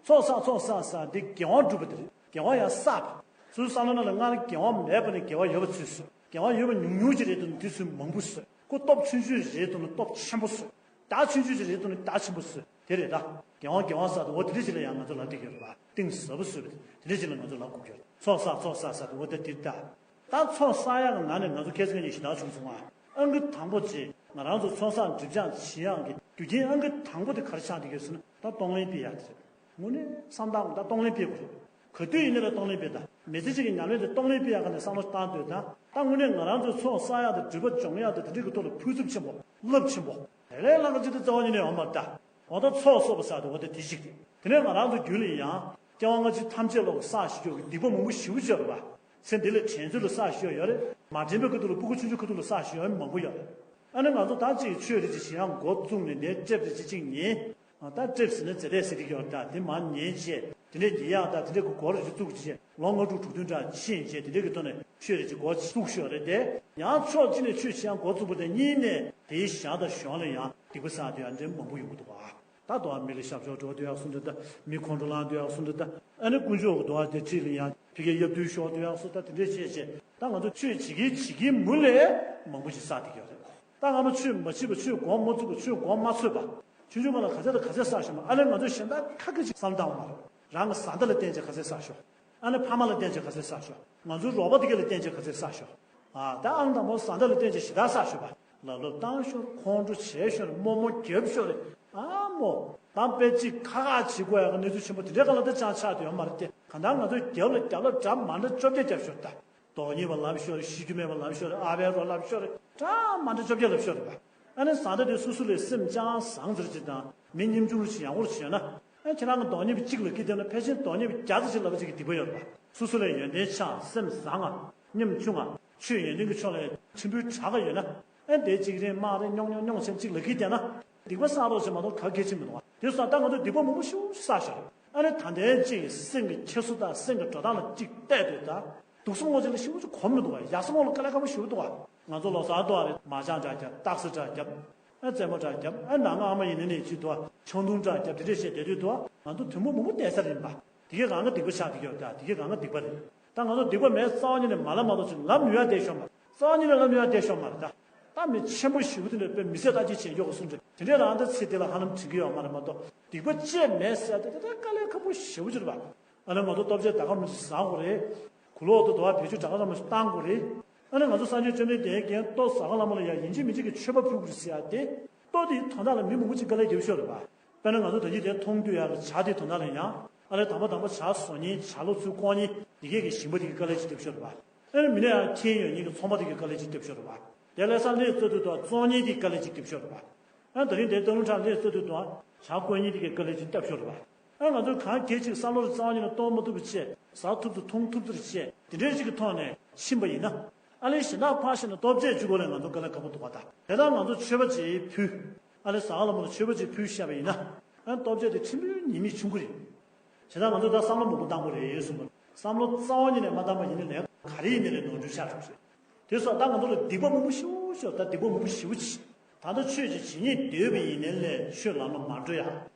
ཚོགས་བསགས་ཚོགས་བསགས་ཟེར་འདི་དགེ་བ་སྒྲུབ་པ་དེ་རེད། དགེ་བ་ཡང་བསགས་པ། སོ་སོའི་བསམ་བློ་ནང་ལ་སྔར་དགེ་བ་མེད་པ་ནས་དགེ་བ་ཡོད་པ་ཚུལ་བཟོས། དགེ་བ་ཡོད་པ་ཉུང་ཉུང་ཅིག་རེད་འདུག་ན་དེ་ཚུལ་མང་པོ་བཟོས། ཁོ་སྟོབས་ཆུང་ཆུང་རེད་འདུག་ན་སྟོབས་ཆེན་པོ་བཟོས། བདག་ཆུང་ཆུང་ཅིག་རེད་འདུག་ན་བདག་ཆེན་པོ་བཟོས། དེ་རེད་ད། དགེ་བ་དགེ་བ་ཟེར་དུས་འོ་དེ་འདྲ་ཅིག་ལ་ཡང་ང་ཚོ་ལབ་བསྡད་ཀྱི་ཡོད་རེད་བ། གཏིང་ཟབ་པོ་བཟོས་པ་དེ་འདྲ་ཅིག་ལ་ང་ཚོ་ལབ་དགོས་ཀྱི་ཡོད་རེད། ཚོགས་བསགས་ཚོགས་བསགས་ཟེར་དུས་འོ་ད་དེ་ད། ད་ཚོགས་བསགས་ཡག་གི་ནང་ནས་ང་ཚོ་ཁྱད་མཚར་ཅན་ཞེ་དྲག་བྱུང་སོང་ང་། ཨང་ཀི་དང་པོ་ཅིག་ང་རང་ཚོ་ཚོགས་བསགས་སྒྲིབ་སྦྱང་བྱེད་ཡག་གི་རྒྱུ་རྐྱེན་ཨང་ཀི་དང་པོ་དེ་ག་རེ་ཆགས་བསྡད་ཀྱི་ཡོད་ཟེར་ན་ད་གཏོང་ལེན་སྤེལ་ཡག་དེ་རེད། དངོས་གནས་བསམ་བཏང་ད་གཏོང་ལེན་སྤེལ་དགོས་རེད། ག་དུས་ཡིན་ནའི་ལ་གཏོང་ལེན་སྤེལ་ད། མི་ཚེ་གཅིག་གི་ཉམས་ལེན་དེ་གཏོང་ལེན་སྤེལ་ཡག་ག་ནས་བསམ་བློ་བཏང་འདོད་ད། ད་དངོས་གནས་ང་རང་ཚོའི་ཚོགས་བསགས་ཡག་དང་སྒྲིབ་པ་སྦྱོང་ཡག་དང་དེ་འདྲ་གི་ཐོག་ལ་ཕུན་སུམ་ཆེན་པོ་རླབས་ཆེན་པོ་དེ་ལས་ལྷག་ག་ཅིག་ད་རྩ་བ་ཉིད་ནས་ཡོད་མ་རེད་ད། འོ་ད་ཚོགས་གསོག་པ་ཟེར་དུས་འོ་ད་དེ་གཅིག་རེད། དེ་ནས་ང་རང་ཚོ་རྒྱུད་ལ་ཡང་སྐྱེ་བ་སྔ་ཕྱི་ཐམས་ཅད་ལོག་གི་བསགས་ཞིག་ཡོད་གི་སྡིག་པ་མང་པོ་ཞེ་པོ་ཅིག་ཡོད་རེད་པ། ཚེ་འདི་ལ་དྲན་ཚུལ་ལ་བསགས་ཞིག་ཡོད་རེད། མ་དྲན་པའི་ཁ་ཐུག་ལ་སྤུ་གུ་ཆུང་ཆུང་ཁ་ཐུག་ལ་བསགས་ཞིག་ཡོད་མང་པོ་ཡོད་རེད། ཨ་ནི་ང་ཚོ་ད་ཅིག་ཆོས་རེ་ཅིག་བྱེད་ཡག་འགོ་བཙུགས་ནས་ནས་ཊེབ་རེ་ཅིག་ཅིག་ཉན། ད་ཊེབ་ཟེར་ན་ཛེ་ཌི་ཟེར་གྱི་ཡོད་རེད་ད། དེ་མར་ཉན་བྱས་དེ་འདྲས་ཉན་ཡག་ད་དེ་འདྲས་ཀྱི་འགོ་རེ་ཅིག་བཙུགས་བྱས་ལོ་ལྔ་དྲུག་དྲུག་བདུན་འདྲ་ཕྱིན་བྱས་དེ་འདྲས་ཀྱི་ཐོག་ནས་ཆོས་རེ་ཅིག་འགོ་བཙུགས་ཞོར་རེད་དེ། ཡང་ཕྱོགས་གཅིག་ནས་ཆོས་བྱེད་ཡག་འགོ་བཙུགས་པ་དང་གཉིས་ནས་དེའི་ཞག་དང་ཞོར་ལ་ཡང་སྡིག་པ་བསགས་དུས་ཡང་འདྲེ་མང་པོ་ཡོང་གི་འདུག་ག་ད་དུང་མི་ལ་ཞབས་ཞུ་འགྲོ་དུས་ཡག་སོང་འདྲ་ད། མི་ཁོང་ཁྲོ་ལངས་དུས་ཡག་སོང་འདྲ་ད། ཨ་ནི་དཀོན་མཆོག་གི་འདུ་བ་དེ་ཁྲིད་ལ་ཡང་ཕ་གིའི་གཡབ་དུས་ཤོར་དུས་ཡག་སོང་ད། དེ་འདྲས་བྱས་བྱས་ད་ང་ཚོ་ཆོས་བྱེད་ཀྱི་བྱེད་ཀྱི་མུ་ལས་མང་པོ་ཞིག་བསགས་བསྡད་ཀྱི་ཡོད་རེད། ད་ང་ཚོ་ཆོས་མ་བྱེད་པ་ཆོས་སྒོམ་མ་ཚུགས་པ་ཆོས་སྒོམ་མ་ཚུགས་པ། ཆུང་ཆུང་སྒང་ལ་ག་ཚད་དང་ག་ཚད་བསགས་ཤོག་མ། ཨ་ནི་ང་ཚོ་གཞན་དག་ཁ་ཁ་ཅིག་བསམ་བཏང་བ་མ་རེད། རང་གི་བཟའ་ཟླ་ལ་བརྟེན་བྱས་ག་ཚད་བསགས་ཤོག་ཨ་ནི་ཕ་མ་ལ་བརྟེན་བྱས་ག་ཚད་བསགས་ཤོག་ང་ཚོའི་རོགས་པ་དེ་ག་ལ་བརྟེན་བྱས་ག་ཚད་བསགས་ཤོག་ཨ་ད་ཨང་དང་པོ་བཟའ་ཟླ་ལ་བརྟེན་བྱས་ཞེ་དྲག་བསགས་ཤོག་པ། ལབ་ལབ་བཏང་ཤོར། ཁོང་ཁྲོ་བྱས་ཤོར། རྨོ་མོ་རྒྱབ་ཤོར། ཨ་མོ། ད་དཔེ་ཅིག་ཁ་ཁ་བྱེད་དགོས་ཡག་གི་གནས་ཚུལ་ཆེན་པོ་དེ་འདྲའི་སྒང་ལ་ད་ཅང་ཆགས་བསྡད་ཡོད་མ་རེད་དེ། གང་ལྟར་ང་ཚོའི་རྒྱབ་ལ་རྒྱབ་ལ་གྲ་མ་འདྲ་བཅོ་བརྒྱད་བརྒྱབ་ཤོར་ད། སྟོང་ཉིད་པ་ལབ་ཤོར། ཤི་རྒྱུ་མེད་པ་ལབ་ཤོར། ཨ་བའི་རོ་ལབ་ཤོར། གྲ་མ་འདྲ་བཅོ་བརྒྱད་ལབ་ཤོར་རེད་པ། ཨ་ནི་བཟའ་ཟླ་དེ་སོ་སོ་ལས་སེམས་ཅང་བཟང་ཟེར་ཅིག་དང་མི་སྙེམས་ཆུང་རུ་ཞིག་ཡག་པོ་ཞིག་ཡོད་ན། ཨ་ཁྱེད་རང་གི་སྟོང་ཉིད་པ་གཅིག་ལ་སྐྱིད་བསྡད་ན་ཕལ་ཆེར་སྟོང་ཉིད་པ་བརྒྱ་ཙམ་ཞིག་ལབ་པ་ཅིག་གི་སྡིག་པ་ཡོད་རེད་པ། སོ་སོ་ལས་ཡོན་ཏན་ཆེ་ང་། སེམས་བཟང་ང་། སྙེམས་ཆུང་ང་། ཆོས་ཡོན་ཏན་གྱི་ཕྱོགས་ལ་ཕྲན་བུ་དྲག་ག་ཡོད་ན། ཨ་དེ་གཅིག་རེད་མ་རེད་རྙོག་རྙོག་རྙོག་བྱས་གཅིག་ལ་སྐྱིད་བསྡད་ན། སྡིག་པ་བསགས་རོགས་བྱེད་མ་གཏོགས་ག་གེ་བྱེད་མི་འདུག་པ། དེ་སོང་ད་ང་ཚོ་སྡིག་པ་མང་པོ་ཞེ་པོ་བསགས་ཤག་ཨ་ནི་ད་ལྟའི་གཅིག་སེམས་ཀྱི་འཁྱེར་སོ་དང་སེམས་ཀྱི་འགྲོ་སྟངས་ལ་གཅིག་བལྟས་དུས་ད། སྡུག་སོང་ངོ་ཅིག་ལ་ཞེ་པོ་ཅིག་གོམས་མི་འདུག་པ། ཡག་སོང་ངོ་ལ་དཀའ་ལས་ཁག་པོ་ཞེ་པོ་འདུག་པ། ང་ཚོ་ལོ་གསར་ཐོག་རེད་མ་ཅང་འདྲ་རྒྱབ། སྟག་གཟིག་འདྲ་རྒྱབ། ཨ་རྩེད་མོ་འདྲ་རྒྱབ། ཨ་ནང་ང་ཨ་མ་ཡིན་ནའི་ཅིག་འདུག་པ། ཆང་འཐུང་འདྲ་རྒྱབ། དེ་འདྲས་བྱས་བསྡད་དུས་འདུག་པ། ང་ཚོ་དུས་མོ་མང་པོ་བསྡད་ས་རེད་པ། དེ་གས་གང་ག་སྡིག་པ་ཆགས་བསྡད་ཀྱི་ཡོད་ད། དེ་གས་གང་ག་སྡིག་པ་རེད། ད་ང་ཚོ་སྡིག་པ་མེད་རྩ་བ་ཉིད་ནས་མ་ལབ་མ་གཏོགས་ཅིག་ལབ་ནུས་ཡ་བསྡད་ཤོག་མ། རྩ་བ་ཉིད་ནས་ལབ་ནུས་ཡ་བསྡད་ཤོག་མ་རེད་ད། ད་མི་ཆེན་པོ་ཞེ་པོ་དེ་འདྲ་དཔེ་མི་ཚེ་ལྟ་ཅི་བྱེད་མགྱོགས་གསུང་རེད། དེ་འདྲས་རང་ད་ཚེ་འདི་ལ་ཧ་ལམ་དྲན་གྱི་ཡོད་མ་རེད་མ་གཏོགས་སྡིག་པ་ཅིག་མེད་ཟེར་ཡ་དེ་ད་དཀའ་ལས་ཁག་པོ་ཞེ་པོ་ཅིག་རེད་པ། ཨ་ནི་ང་ཚོ་ལྟོ་ཆས་ད་ག་མི་ཞིག་ཟ་དགོས་རེད། གུ་ལོག་ཏུ་དོ་བ་བེད་སྤྱོད་ད་ག་ཙམ་ཞིག་བཏང་དགོས་རེད། ཨ་ནི་ང་ཚོ་སངས་རྒྱས་བཅོམ་ལྡན་འདས་ཀྱིས་ལྟོ་ཟ་ག་ལ་མོ་ལ་ཡ་ཡིན་གཅིག་མིན་གཅིག་གི་མཆོད་པ་ཕུལ་དགོས་རེད་ཟེར་ཡ་དེ། ལྟོ་དེའི་དོན་དག་ལ་མི་མང་པོ་ཅིག་དཀའ་ལས་རྒྱབ་ཤོར་རེད་པ། དཔེར་ན་ང་ཚོ་ད་ཅི་དེ་མཐོང་དུས་ཡ་ལ་ཇ་དེའི་དོན་དག་ལ་ཡང་ཨ་ལས་དང་པོ་དང་པོ་ཇ་བཟོ་མཁན་ཇ་ལོ་ཚུར་བཀོག་མཁན་དེ་གས་ཀྱི་ཞིང་པ་དེ་གས་དཀའ་ལས་ཅིག་རྒྱབ་ཤོར་རེད་པ། ཨ་ནི་མི་ནས་ཡང་ཁྱེར་ཡོང་མཁན་གྱི་ཚོང་པ་དེ་གས་དཀའ་ལས་ཅིག་རྒྱབ་ཤོར་རེད་པ། དེ་ལས་ས་ལས་བཙོ་དུས་དང་བཙོང་མཁན་དེ་དཀའ་ལས་ཅིག་རྒྱབ་ཤོར་རེད་པ། ཨ་ད་རིང་དེ་སྟག་ལུང་ཁྲ་ལས་བཙོ་དུས་དང་ཇ་བཀོག་མཁན་དེ་གས་དཀའ་ལས་ཅིག་རྒྱབ་ཤོར་རེད་པ། ཨ་ང་ཚོ་གང་གལ་ཆེ་བསམ་བློ་རྩ་བ་ཉིད་ནས་གཏོང་མ་ཐུབ་པ་བྱས། ཟ་ཐུབ་ཚོད་འཐུང་ཐུབ་ཚོད་བྱས། དེ་འདྲའི་ཞིག་གི་ཐོག་ནས་ཕྱིན་པ་ཡིན་ན། ཨ་ལས་གཞན་དག་ཕར་བཞག་ན་ལྟོ་ཆས་བཅུ་གོ་ལས་ང་ཚོ་དཀའ་ལས་ཁག་པོ་འདུག་པ་ད། དེ་ལྟར་ང་ཚོ་མཆོད་པ་ཅིག་ཕུལ། ཨ་ལས་ཟ་ག་ལ་མོ་ལ་མཆོད་པ་ཅིག་ཕུལ་བཞག་པ་ཡིན་ན། ཨ་ལྟོ་ཆས་དེ་ཕྲན་བུ་ཉེས་དམིགས་ཆུང་ཀུ་རེད། བྱས་ཙང་ང་ཚོ་ད་བསམ་བློ་མང་པོ་བཏང་དགོས་རེད་གསུངས་པ། བསམ་བློ་རྩ་བ་ཉིད་ནས་མ་བཏང་པ་ཡིན་ན་ལས་ག་རེ་ཡིན་ནའི་ལས་ནོར་འཁྲུལ་ཆགས་འགྲོ་གི་རེད། དེ་སོགས་ད་ང་ཚོ་ལ་སྡིག་པ་མང་པོ་ཞེ་པོ་ཞེ་པོ་ད་སྡིག་པ་མང་པོ་ཞེ་པོ་ཅིག་ད་ལྟ་ཆོས་ཅིག་བྱེད་སྙིང་འདོད་པ་ཡིན་ནའི་ལས་ཆོས་ལམ་ལ་མ་འགྲོ་ཡ།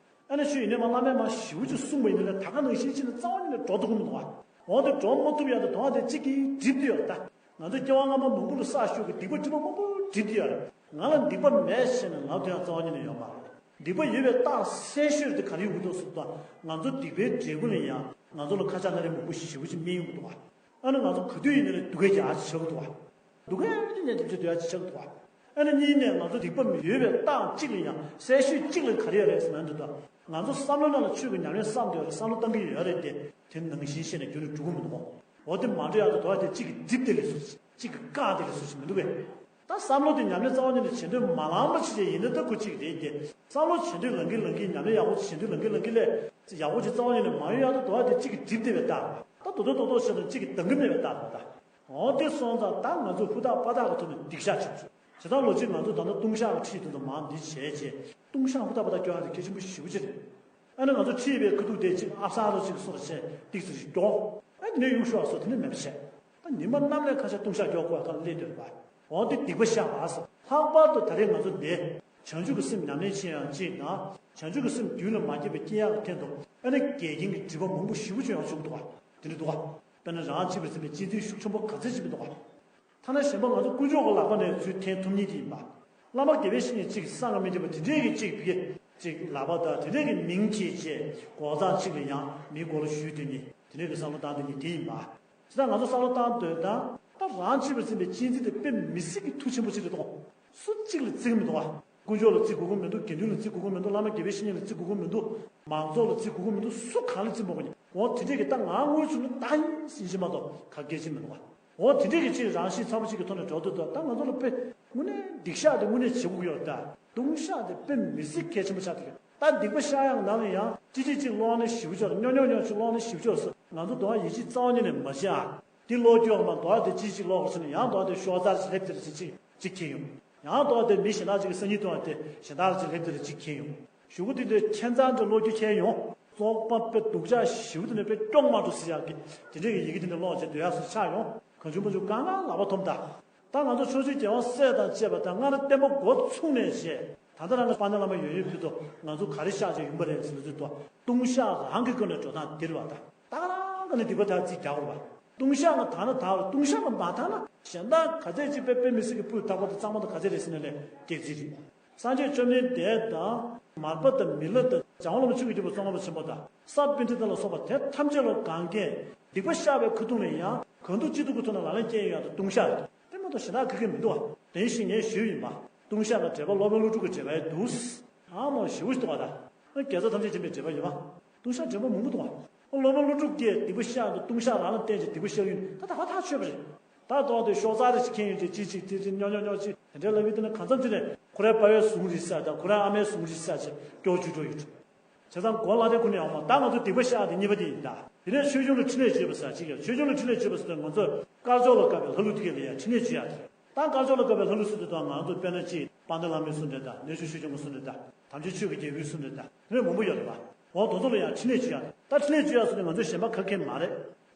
ཨ་ནི་ཆོས་ཡིན་ནའི་མ་བླ་མས་མ་ཞེ་པོ་ཅིག་གསུངས་པ་ཡིན་ནའི་ལས་ད་ག་ནང་བཞིན་ཅིག་ནི་རྩ་བ་ཉིད་ནས་འགྲོ་ཐུབ་ཀྱི་མི་འདུག་བ། འོ་དེ་འགྲོ་མ་ཐུབ་ཡ་དེ་དོན་དེ་གཅིག་གིས་སྒྲིབ་བསྡད་ཡོད་རེད་ད། ང་ཚོ་སྐྱེ་བ་སྔ་མ་མང་པོ་ལ་བསགས་ཞོར་གྱི་སྡིག་པ་སྒྲིབ་པ་མང་པོ་སྒྲིབ་བསྡད་ཡོད་རེད། ང་ལ་སྡིག་པ་མེད་ཟེར་ནས་ལབ་ཐུབ་ཡ་རྩ་བ་ཉིད་ནས་ཡོད་མ་རེད། སྡིག་པ་ཡོད་པའི་རྟགས་གསལ་ཤོས་དེ་ག་རེ་ཡོང་གི་འདུག་ཟེར་དུས། ང་ཚོ་སྡིག་པའི་འབྲས་བུ་ལ་ཡང་ང་ཚོ་ལ་ཁ་ཆག་སྣ་རལ་མང་པོ་ཞེ་པོ་ཅིག་སྨིན་ཡོང་གི་འདུག་བ། ཨ་ནི་ང་ཚོ་ག་དུས་ཡིན་ནའི་སྡུག་སྐད་རྒྱག་ཡག་ཅིག་ཆགས་ཀྱི་འདུག་བ། སྡུག་སྐད་ཅིག་ནས་སྡུག་ཅིག་སྡུག་ཡག་ཅིག་ཆགས་ཀྱི་འདུག་བ། ཨ་ནི་གཉིས་ནས་ང་ཚོ་སྡིག་པ་མི་ཡོད་པའི་རྟགས་གཅིག་ལ་ཡང་གསལ་ཤོས་གཅིག་ལ་ག་རེ་ཡོད་རེད་ཟེར་ན་འདི་ལྟ། ང་ཚོ་བསམ་བློ་ནང་ལ་ཆོས་ཀྱི་ཉམས་ལེན་བསམ་བསྡད་ཡོད་རེད། བསམ་བློ་བཏང་གི་ཡོད་རེད་དེ། དེ་ནང་བཞིན་བཤད་ནས་རྒྱུན་ནས་འགྲོ་གི་མི་འདུག་གོ། འོ་དེ་མ་འགྲོ་ཡག་ཏུ་དོ་བ་དེ་གཅིག་གིས་སྒྲིབ་བསྡད་ལས་སུ་གཅིག་གིས་བཀག་བསྡད་ལས་སུ་ཞིག་མི་འདུག་གས། ད་བསམ་བློ་དེ་ཉམས་ལེན་རྩ་བ་ཉིད་ནས་བྱེད་འདོད་མ་ལངས་པ་ཅི་བྱས་ཡིན་ན་ད་ཁོ་གཅིག་རེད་དེ། བསམ་བློ་བྱེད་འདོད་ལངས་གིན་ལངས་གིན་ཉམས་ལེན་ཡག་པོ་བྱེད་འདོད་ལངས་གིན་ལངས་གིན་ལས་ཡག་པོ་ཅིག་རྩ་བ་ཉིད་ནས་མ་ཡོང་ཡག་ཏུ་དོ་བ་དེ་གཅིག་གིས་སྒྲིབ་བསྡད་པའི་རྟགས་རེད། ད་དོ་དོ་དོ་དོ་བྱས་ན་གཅིག་གིས་འདང་གི་མེད་པའི་རྟགས་རེད་ད། འོ་དེ་སོང་ཙང་ད་ང་ཚོ་ཧུར་ཐག་པ་ཐག་གི་ཐོག་ནས་སྡིག་བཤགས་བྱེད་དགོས། བྱས་ཙང་ལོ་གཅིག་ང་ཚོ་ད་ལྟ་ལྟུང་བཤགས་ཀྱི་ཁྲིད་དེ་ཚོ་མར་འདི་བྱས་རྗེས་ལྟུང་བཤགས་ཧུར་ཐག་པ་ཐག་སྐྱོན་ཡག་དེ་གལ་ཆེན་པོ་ཞེ་པོ་ཅིག་རེད། ཨ་ནི་ང་ཚོ་ཁྲིད་པའི་ཁ་ཐུག་དེ་གཅིག་ཨབ་སར་རོ་གཅིག་སོགས་བྱས་ཏིག་ཙི་ཞིག་སྐྱོར། ཨ་ནི་ཡུག་ཤོག་སོགས་དེ་ནི་མེད་པ་བྱས། ད་ཉི་མ་གནམ་ལས་ཁ་ཤས་ལྟུང་བཤགས་སྐྱོར་དགོས་ཡག་ག་ལ་སླེབས་བསྡད་རེད་པ། འོ་དེ་སྡིག་པ་བཤགས་པ་ཟེར། ལྷག་པར་དུ་ད་རེས་ང་ཚོ་འདི་བྱང་ཆུབ་ཀྱི་སེམས་ཉམས་ལེན་བྱེད་ཡག་གཅིག་དང་། བྱང་ཆུབ་ཀྱི་སེམས་རྒྱུད་ལ་མ་སྐྱེས་པའི་སྐྱེ་ཡག་གི་སྟེང་དུ་ཨ་ནི་འགལ་རྐྱེན་གྱི་སྒྲིབ་པ་མང་པོ་ཞེ་པོ་ཅིག་ཡོང་བྱུང་འདུག་པ། དེ་འདྲ་འདུག་པ། དཔེར་ན་རང་ལ་འཆིབས་པར་འཛིན་པའི་གཅེས་འཛིན་ཤུགས་ཆེན་པོ་ག་ཚད་ཅིག་མི་འདུག་པ། ཐ་ན་གཞན་པ་ང་ཚོ་དཀོན་མཆོག་གི་ལག་པ་ནས་ཚུར་འཐེན་ཐུབ་མཁན་དེ་ཡིན་པ། བླ་མ་དགེ་བའི་བཤེས་གཉེན་གཅིག་གི་གསང་སྔགས་སྨིན་གྲོལ་བ་དེ་འདྲའི་གི་གཅིག་ཕ་གི་གཅིག་ལག་པ་དང་དེ་འདྲའི་གི་མིང་བྱས་རྗེས་སྒོ་རྩར་གཅིག་ལ་ཡང་མིའི་སྒོ་ལ་ཞུགས་སྡོད་མཁན་དེ་འདྲའི་གི་བསམ་བློ་བཏང་སྡོད་མཁན་དེ་ཡིན་པ། དེ་དག་ང་ཚོ་བསམ་བློ་བཏང་སྡོད་དང་། ད་རང་འཆིབས་པར་འཛིན་པའི་གཅེས་འཛིན་དེ་དཔེ་མི་སྲིད་ཀྱི་མཐུ་ཆེན་པོ་ཅིག་རེད་དོ། སུ་གཅིག་ལ་བརྩི་གི་མི་འདུག་པ། དཀོན་མཆོག་ལ་བརྩི་དགོས་ཀྱི་མི་འདུག། དགེ་འདུན་ལ་བརྩི་དགོས་ཀྱི་མི་འདུག། བླ་མ་དགེ་བའི་བཤེས་གཉེན་ལ་བརྩི་དགོས་ཀྱི་མི་འདུག། མང་ཚོགས་ལ་བརྩི་དགོས་ཀྱི་མི་འདུག། སུ་གང་ལ་བརྩི་མི་དགོས་ཀྱི། འོ་དེ་འདྲས་ཀྱི་ད་ང་དངུལ་བྱུང་ན་ད་ཡིན་ཟིན་ཤེས་མ་གཏོགས་ག་གེ་ཅིག་མི་འདུག་པ། འོ་དེ་འདྲས་ཀྱི་ཅིག་རང་བཞིན་ཚ་པོ་ཅིག་གི་ཐོག་ནས་འགྲོ་འདུག་ད་ད་ང་ཚོ་ལ་དཔེ་དངོས་གནས་སྡིག་བཤགས་དེ་དངོས་གནས་བྱེད་དགོས་ཀྱི་ཡོད་རེད་ད། ལྟུང་བཤགས་དེ་དཔེ་མི་སྲིད་གལ་ཆེན་པོ་ཆགས་འདུག་གི། ད་སྡིག་པ་བཤགས་ཡག་ནང་ལ་ཡང་ཅི་ཅི་ཅིག་ཀློག་ནས་ཞིབ་ཆོག་སྙོག་སྙོག་སྙོག་ཅིག་ཀློག་ནས་ཞིབ་ཆོག་སོ། ང་ཚོ་དོ་ཡིད་ཆེས་རྩ་བ་ཉིད་ནས་མ་བྱེད་ཨ། དེ་ཀློག་རྒྱུ་ཡོད་མ་རེད། དོ་དེ་ཅི་ཅིག་ཀློག་ཟེར་ནས་ཡང་དོ་དེ་ཤོག་ཙར་ཞིག་སླེབས་དེ་རེད་ཅིག་ཅིག་ཅིག་ཁྱེར་ཡོང་། ཡང་དོ་དེ་མི་གཞན་དག་ཅིག་གི་སང་ཉིན་དོ་དེ་གཞན་དག་ཅིག་སླེབས་དེ་རེད་ཅིག་ཁྱེར་ཡོང་། གཞུག་གུ་དེ་འདྲའི་ཁྱད་མཚར་འདྲ་ཀློག་རྒྱུ་ཁྱེར་ཡོང་། བཙོག་པ་དཔེ་སྡུག་ཅག་ཞེ་པོ་དེ་ནས་དཔེ་སྐྱོ་མ་འགྲོ་ཟེར་ཡག་གི་དེ་འདྲའི་གི་ཡི་གེ་དེ་འདྲ་ཀློག་བྱས་སྡོད་ཡག་སོགས་ཆགས་ཡོང་། གང་བྱུང་མང་བྱུང་གང་ག་ལག་པ་འཐོམ་ད། ད་ང་ཚོ་ཕྱོགས་བཅུའི་རྒྱལ་དབང་སྲས་དང་བཅས་པ་དང་སྔར་བསྟན་པ་འགོ་ཚུགས་ནས་བཞེས། ད་ལྟ་རང་གི་དཔལ་ལྡན་བླ་མ་ཡོད་ཡོད་དུས་ཚོད་ང་ཚོ་ག་རེ་བཤགས་བྱས་ཡོང་པ་རེད་ཟེར་ལ་དུས་ཚོད་ལྟུང་བཤགས་རང་གི་སྒོ་ནས་འགྲོ་སྟངས་འདིར་བ་དང་། ད་ག་རང་ག་ནས་སྡིག་པ་དག་རྩིས་རྒྱག་དགོས་པ། ལྟུང་བཤགས་ལ་དག་ན་དག་རེད། ལྟུང་བཤགས་ལ་མ་དག་ན་གཞན་དག་ག་ཚད་ཅིག་དཔེ་དཔེ་མི་སྲིད་ཀྱི་སྤུས་དག་པ་དང་གཙང་མ་དང་ག་ཚད་རེད་ཟེར་ན་ལས་སྐྱེ་རྩིས་རེད། སངས་རྒྱས་བཅོམ་ལྡན་འདས་དང་མར་པ་དང་མི་ལ་དང་འཇམ་དབྱངས་བླ་མ་ཆོས་ཀྱི་རྒྱལ་པོ་ཙོང་ཁ་པ་ཆེན་པོ་དང་ས་པཎྜི་ཏ་ལ་སོགས་པ་དེ་ཐམས་ཅད་ལ་གང་གས་སྡིག་པ་བཤགས་པའི་ཁ་ཐུག་ནས་ཡང་གང་ཐུབ་ཅི་ཐུབ་ཀྱི་ཐོག་ནས་ལག་ལེན་བསྟར་ཡོང་ཡག་དང་ལྟུང་བཤགས་རེད། དེ་མ་གཏོགས་གཞན་དག་ག་གེ་མི་འདུག་པ། དེ་བཞིན་ངས་ཞུས་ཡིན་པ། ལྟུང་བཤགས་ལ་འགྲེལ་པ་སློབ་དཔོན་ཀླུ་སྒྲུབ་ཀྱི་འགྲེལ་པ་ཡང་འདུག། ཨ་མ་ཞེ་པོ་ཞིག་འདུག་པ་ད། དགེ་རྩ་ཐམས་ཅད་མཁྱེན་པའི་འགྲེལ་པ་ཡོད་པ། ལྟུང་བཤགས་འགྲེལ་པ་མང་པོ་འདུག་པ། སློབ་དཔོན་ཀླུ་སྒྲུབ་ཀྱིས་སྡིག་པ་བཤགས་དང་ལྟུང་བཤགས་རང་ལ་བརྟེན་ཅིང་སྡིག་པ་བཤགས་ཡུན་ད་ད་བ་ཐག་ཆོད་པ་རེད། ད་ལྟོགས་ཏེ་ཤོག་ཙག་རེ་ཞིག་ཁྱེར་ཡོང་དུས་ཅིག་ཅིག་ཅིག་སྙོག་སྙོག་སྙོག་ཅིག་དེ་འདྲའི་ལབ་ཡོང་དུས་ན་གང་འཚམ་ཅིག་ནས་ཁོ་རའི་པ་ཕའི་ཟུངས་རེད་ཟེར་དང་ཁོ་རའི་ཨ་མའི་ཟུངས་རེད་ཟེར་ཅིག་སྐྱོར་བཅུག་འགྲོ་ཡོད། བྱས་ཙང་གོ་ལ་དེ་ཁོ་ནས་ཡོང་བ་ད་ང་ཚོ་སྡིག་པ་བཤགས་དེ་གཉིས་པ་དེ་ཡིན་ད། དེ་ནས་ཆོས་སྐྱོང་ལ་ཕྲིན་ལས་བཅོལ་བ་ཟེར་ཅིག་ཡོད། ཆོས་སྐྱོང་ལ་ཕྲིན་ལས་བཅོལ་བ་ཟེར་དུས་ང་ཚོས་དཀར་ཕྱོགས་ལ་བཀའ་བའི་ལྷ་ཀླུ་དེ་གས་ལ་ཡང་ཕྲིན་ལས་བཅོལ་ཡག་དེ་རེད། ད་དཀར་ཕྱོགས་ལ་བཀའ་བའི་ལྷ་ཀླུ་ཟེར་དུས་ད་ང་ཚོ་དཔེར་ན་ཅིག་དཔལ་ལྡན་བླ་མའི་གསུང་འདྲ་དང་གནས་ཆུང་ཆོས་སྐྱོང་གི་གསུང་འདྲ་དང་དམ་ཆོས་ཆོས་ཀྱི་རྒྱལ་པོའི་གསུང་འདྲ་དང་དེ་འདྲ་མང་པོ་ཡོད་རེད་པ། འོ་དེ་ཚོ་ལ་ཡང་ཕྲིན་ལས་བཅོལ་ཡག་ད་ཕྲིན་ལས་བཅོལ་ཡག་ཟེར་དུས་ང་ཚོས་གཞན་པ་ག་གེ་མ་རེད།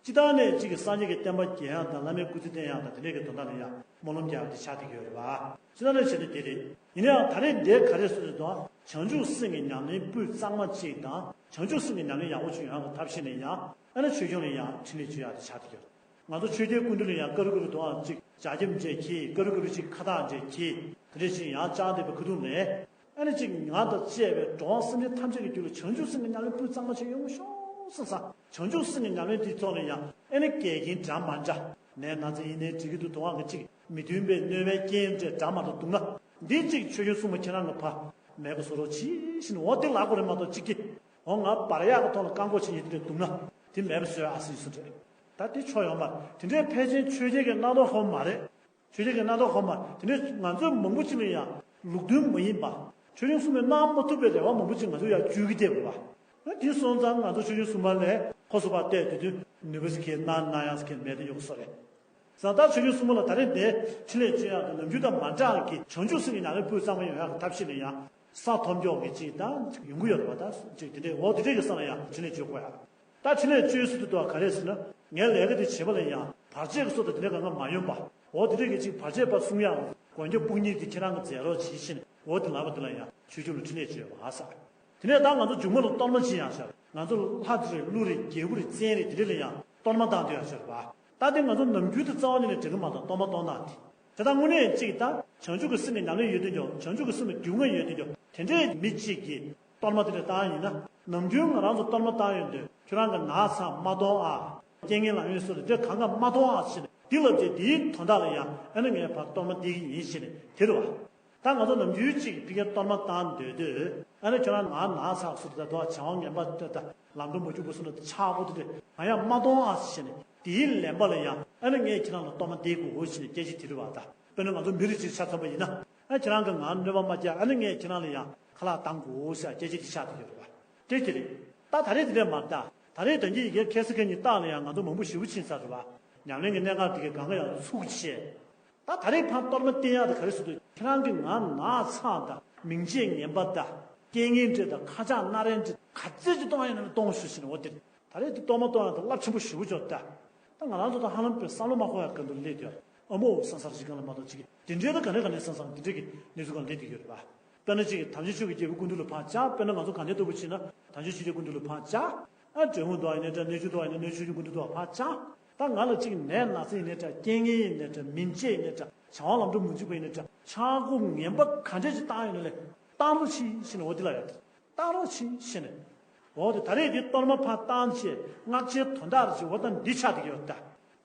སྤྱིར་བཏང་ནས་གཅིག་གི་སངས་རྒྱས་ཀྱི་བསྟན་པ་རྒྱས་ཡག་དང་བླ་མའི་སྐུ་ཚེ་བརྟན་ཡག་དང་དེ་འདྲས་ཀྱི་དོན་དག་ལ་ཡང་སྨོན་ལམ་རྒྱག་ཡག་དེ་ཆགས་བསྡད་ཀྱི་ཡོད་རེད་པ། སྤྱིར་བཏང་ནས་བྱས་ན་དེ་རེད། ཡིན་ན་ཡང་ད་རེས་འདིར་ག་རེ་ཟེར་དུས་དང་བྱང་ཆུབ་སེམས་ཀྱི་ཉམས་ལེན་སྤུས་གཙང་མ་གཅིག་དང་བྱང་ཆུབ་སེམས་ཀྱི་ཉམས་ལེན་ཡག་པོ་ཅིག་ཡོང་ཡག་གི་ཐབས་ཤེས་ནས་ཡང་ཨ་ནི་ཆོས་སྐྱོང་ལ་ཡང་ཕྲིན་ལས་བཅོལ་ཡག་དེ་ཆགས་བསྡད་ཀྱི་ཡོད་རེད། ང་ཚོ་ཆོས་རྒྱལ་སྐུ་མདུན་ལ་ཡང་ཀ་རུ་ཀ་རུ་དུའང་གཅིག་ལྗགས་རྒྱབ་འདྲས་འཁྱེར། ཀ་རུ་ཀ་རུ་གཅིག་ཁ་བཏགས་འདྲས་འཁྱེར། དེ་འདྲས་ཅིག་ཡང་བཅར་བསྡད་པའི་ཁ་ཐུག་ནས། ཨ་ནི་གཅིག་ང་དང་བཅས་པའི་འགྲོ་བ་སེམས་ཅན་ཐམས་ཅད་ཀྱི་རྒྱུད་ལ་བྱང་ཆུབ་སེམས་ཀྱི་ཉམས་ལེན་སྤུས་གཙང་མ་ཅིག་ཡོང་ཤོག་བསམ་ས། བྱང་ཆུབ་སེམས་ཀྱི་ཉམས་ལེན་དེའི་ཐོག་ནས་ཡང་ཨ་ནི་འགལ་རྐྱེན་འདྲ་མ་འདྲ། ནད་ན་ཚ་ཡིན་ནའི་འགྲིག་གི་འདུག་དུ་བ་གི་གཅིག་མི་མཐུན་པའི་གནོད་པའི་རྐྱེན་འདྲ་འདྲ་མ་འདྲ་འདུག་ན། འདི་གཅིག་ཆོས་སྐྱོང་སྲུང་མ་ཁྱེད་རང་གི་ཕ་མེད་པ་བཟོ་རོགས་གྱིས་ཞེས་ནས་འོ་དེ་ལབ་དགོས་རེད་མ་གཏོགས་གཅིག་གིས་འོ་ང་བར་ཡག་གི་ཐོག་ལ་བཀག་འགོག་བྱེད་ཉེན་དེ་འདྲ་འདུག་ན་དེ་མེད་པ་བཟོས་ཨ་སྲིད་སུ་འདྲ། ད་དེ་ཆོ་ཡོང་མ་རེད། དེ་འདྲའི་ཕལ་ཆེར་ཆོས་རྒྱལ་གྱི་རྣམ་རྟོག་ཧོབ་མ་རེད། ཆོས་རྒྱལ་གྱི་རྣམ་རྟོག་ཧོབ་མ་དེ་འདྲའི་ང་ཚོས་མང་པོ་ཅིག་ལ་ཡང་ལུགས་མཐུན་མ་ཡིན་པ། ཆོས་སྐྱོང་སྲུང་མས་གནང་མ་ཐུབ་པའི་རེ་བ་མང་པོ་ཅིག་ང་ཚོས་ཡང་བཅོལ་གྱི་བསྡད་དགོས་པ། དེ་སོང་ཙང་ང་ཚོ་ཆོས་སྐྱོང་སྲུང་མ་ལ་ཁོ་སུ་བ་བལྟས་དུས་དུས་ནུས་པ་ཟིག་གིས་གནང་གནང་ཡག་ཟིག་གིས་མེད་དུ་ཡོད་སོ་རེད། བཟང་ཐག་ཆོས་སྐྱོང་སྲུང་མ་ལ་ད་རེས་འདི་ཕྲིན་ལས་བཅོལ་ཡག་དང་ནམ་རྒྱུན་དང་མ་འདྲ་བའི་བྱང་ཆུབ་སེམས་ཀྱི་ཉམས་ལེན་སྤུས་གཙང་མ་ཡོང་ཡག་གི་ཐབས་ཤེས་ལ་ཡང་ས་མཐོ་མགྱོགས་ཀྱི་ཅིག་དང་ཡོང་གི་ཡོད་རེད་པ། ད་ཅིག་དེ་འདྲའི་འོ་དེ་འདྲའི་གི་ས་ལ་ཡང་ཕྲིན་ལས་བཅོལ་དགོས་ཡག་ད་ཕྲིན་ལས་བཅོལ་ཟེར་དུས་དུ་ག་རེ་ཟེར་ན། ངའི་ལས་ཀ་དེ་བྱེད་པ་ལ་ཡང་བར་ཆད་ཀྱི་སོ་དང་དེ་འདྲའི་གང་ག་མ་ཡོང་པ། འོ་དེ་འདྲའི་གི་ཅིག་བར་ཆད་པ་སྲུང་ཡག་མགོན་སྐྱབས་དཔུང་གཉེན་དེ་ཁྱེད་རང་གི་མཛད་རོགས་བྱེད་ཤེས་ནས་འོ་དེ་ལབ་པ་དེ་ལ་ཡང་ཆོས་སྐྱོང་ལ་ཕྲིན་ལས་བཅོལ་བ་ཟེར། དེ་ནས་ད་ང་ཚོ་མཇུག་མ་ལ་གཏོར་མ་སྦྱིན་ཡག་ཟེར། ང་ཚོ་ལྷ་དེ་རེད་ཀླུ་རེད་རྒྱལ་བུ་རེད་བཙན་རེད་དེ་འདྲ་ལ་ཡང་གཏོར་མ་བཏང་སྡོད་ཡག་ཟེར་བ། ད་དེ་ང་ཚོ་ནམ་རྒྱུན་དུ་རྩ་བ་ཉིད་ནས་འགྲིག་གི་མ་གཏོགས་གཏོར་མ་གཏོང་སྟངས་དེ། དེ་དག་དངོས་གནས་གཅིག་ད་བྱང་ཆུབ་ཀྱི་སེམས་ནི་ཉམས་ལེན་ཡོད་དུས་ཀྱང་བྱང་ཆུབ་ཀྱི་སེམས་ནི་རྒྱུད་ལྔ་ཡོད་དུས་ཀྱང་དེ་འདྲའི་མི་གཅིག་གིས་གཏོར་མ་དེ་འདྲ་བཏང་ཡིན་ན། ནམ་རྒྱུན་ང་རང་ཚོ་གཏོར་མ་བཏང་ཡོང་དུས་ཁྱོད་རང་གི་ན་ཚ་མ་གཏོང་ཨ། རྐྱེན་ངན་ལ་ཡོན་སོགས་དེ་གང་ག་མ་གཏོང་ཨ་ཟེར་ནས་འདི་ལབ་རྗེས་དེའི་དོན་དག་ལ་ཡང་ཨ་ནི་ངས་ཕར་གཏོར་མ་འདེབས་ཀྱི་ཡིན་ཟེར་ནས་དེ་རུ་བ། ད་ང་ཚོ་ནམ་རྒྱུན་གཅིག་ཕ་གིར་གཏོར་མ་བཏང་སྡོད་དུས་ཨ་ནི་ཁྱོད་རང་ང་ན་ཚ་སོགས་དེ་དག་བྱ་བ་ངན་པ་དེ་དག་ལམ་འགྲོ་མ་འཇུག་པ་སོགས་ལ་ཆག་སྒོ་དེ་འདྲ་ང་ཡང་མ་གཏོང་ཨ་ཟེར་ནས་དེའི་ལན་པ་ལ་ཡང་ཨ་ནི་ངས་ཁྱེད་རང་ལ་གཏོར་མ་འདེབས་དགོས་ཟེར་ནས་སྐད་ཆ་དེ་རུ་བ། ད་དཔེར་ན་ང་ཚོ་མི་རིགས་གཅིག་ཆ་མཚོན་པ་ཡིན་ན། ཨ་ཁྱེད་རང་གིས་ང་གནོད་པ་མ་བསྐྱལ་ཨ་ནི་ངས་ཁྱེད་རང་ལ་ཡང་ཁ་ལག་བཏང་དགོས་ཟེར་སྐད་ཆ་དེ་ཆགས་བསྡད་ཡོད་རེད་པ། དེ་དེ་རེད། ད་ད་རེས་དེ་འདྲས་མ་རེད་ད། ད་རེས་དོན་གྱི་ཡི་གེ་ཁ་སང་ཁ་ཉིན་རྟགས་ལ་ཡང་ང་ཚོ་མང་པོ་ཞེ་པོ་ཕྱིན་ཚར་རེད་པ། ཉམས་ལེན་གྱི་གནད་འགག་དེ་གའི་གང་ག་ཡང་ཚུགས་བྱས། ད་ད་རེས་ཕར་གཏོར་མ་བསྟན་ཡག་དེ་ག་རེ་ཟེར་དུས། ཁྱེད་རང་གི་ང་ན་ཚ་དང་མིང་རྗེས་ངན་པ་དང་རྐྱེན་ངན་འདྲ་དང་ཁ་ཆག་སྣ་རལ་འདྲ་ག་ཚད་ཅིག་གཏོང་ཡ་ཡིན་ན་གཏོང་ཤོག་ཟེར་ནས། འོ་དེ་རེད། ད་རེས་དེ་གཏོར་མ་གཏོང་ཡག་དེ་རླབས་ཆེན་པོ་ཞེ་པོ་ཅིག་ད། ད་ང་རང་ཚོ་ད་ཧ་ལམ་པའི་བསམ་བློ་མ་འཁོར་ཡག་ག་འདུག་སླེབས་དུས། ཨ་མོ་སང་སར་ཞིག་གང་ལ་མ་གཏོགས་ཅིག་དེ་འདྲའི་ད་ག་ནས་ག་ནས་སང་སང་དེ་འདྲའི་གི་གནས་ཚུལ་གང་སླེབས་བསྡད་ཡོད་རེད་པ། དཔེར་ན་ཅིག་དམ་ཅན་ཆོས་ཀྱི་རྒྱལ་པོའི་སྐུ་མདུན་ལ་ཕར་བཅར། དཔེར་ན་ང་ཚོ་དགའ་ལྡན་ལྟ་བུ་བྱས་ན་དམ་ཅན་ཆོས་རྒྱལ་སྐུ་མདུན་ལ་ཕར་བཅར། ཨ་འབྲས་སྤུངས་དུ་བ་ཡིན་ན་འདྲ། གནས་ཆུང་དུ་བ་ཡིན་ན་གནས་ཆུང་སྐུ་མདུན་དུ་བ་ཕར་བཅར། ད་ང་ལ་ཅིག་ནད་ན་ཚ་ཡིན་ན་འདྲ། རྐྱེན་ངན་ཡིན་ན་འདྲ། མིང་རྗེས་ཡིན་ན་འདྲ། བྱ་བ་ལམ་འགྲོ་མི་འཇུག་པ་ཡིན་ན་འདྲ། ཆག་སྒོ་ངན་པ་ག་འདྲས་ཅིག་བཏང་ཡོད་ན་ལས་བཏང་རོགས་གྱིས་ཟེར་ནས། འོ་དེ་ལ་ཡ་བཏང་རོགས་གྱིས་ཟེར་ནས། འོ་དེ་ད་རེས་དེ་གཏོར་མ་ཕར་བཏང་བྱས་སྔགས་ཆེན་དོན་དག་རེ་བྱས། འོ་ད་འདི་ཆགས་བསྡད་ཀྱི་ཡོད་ད།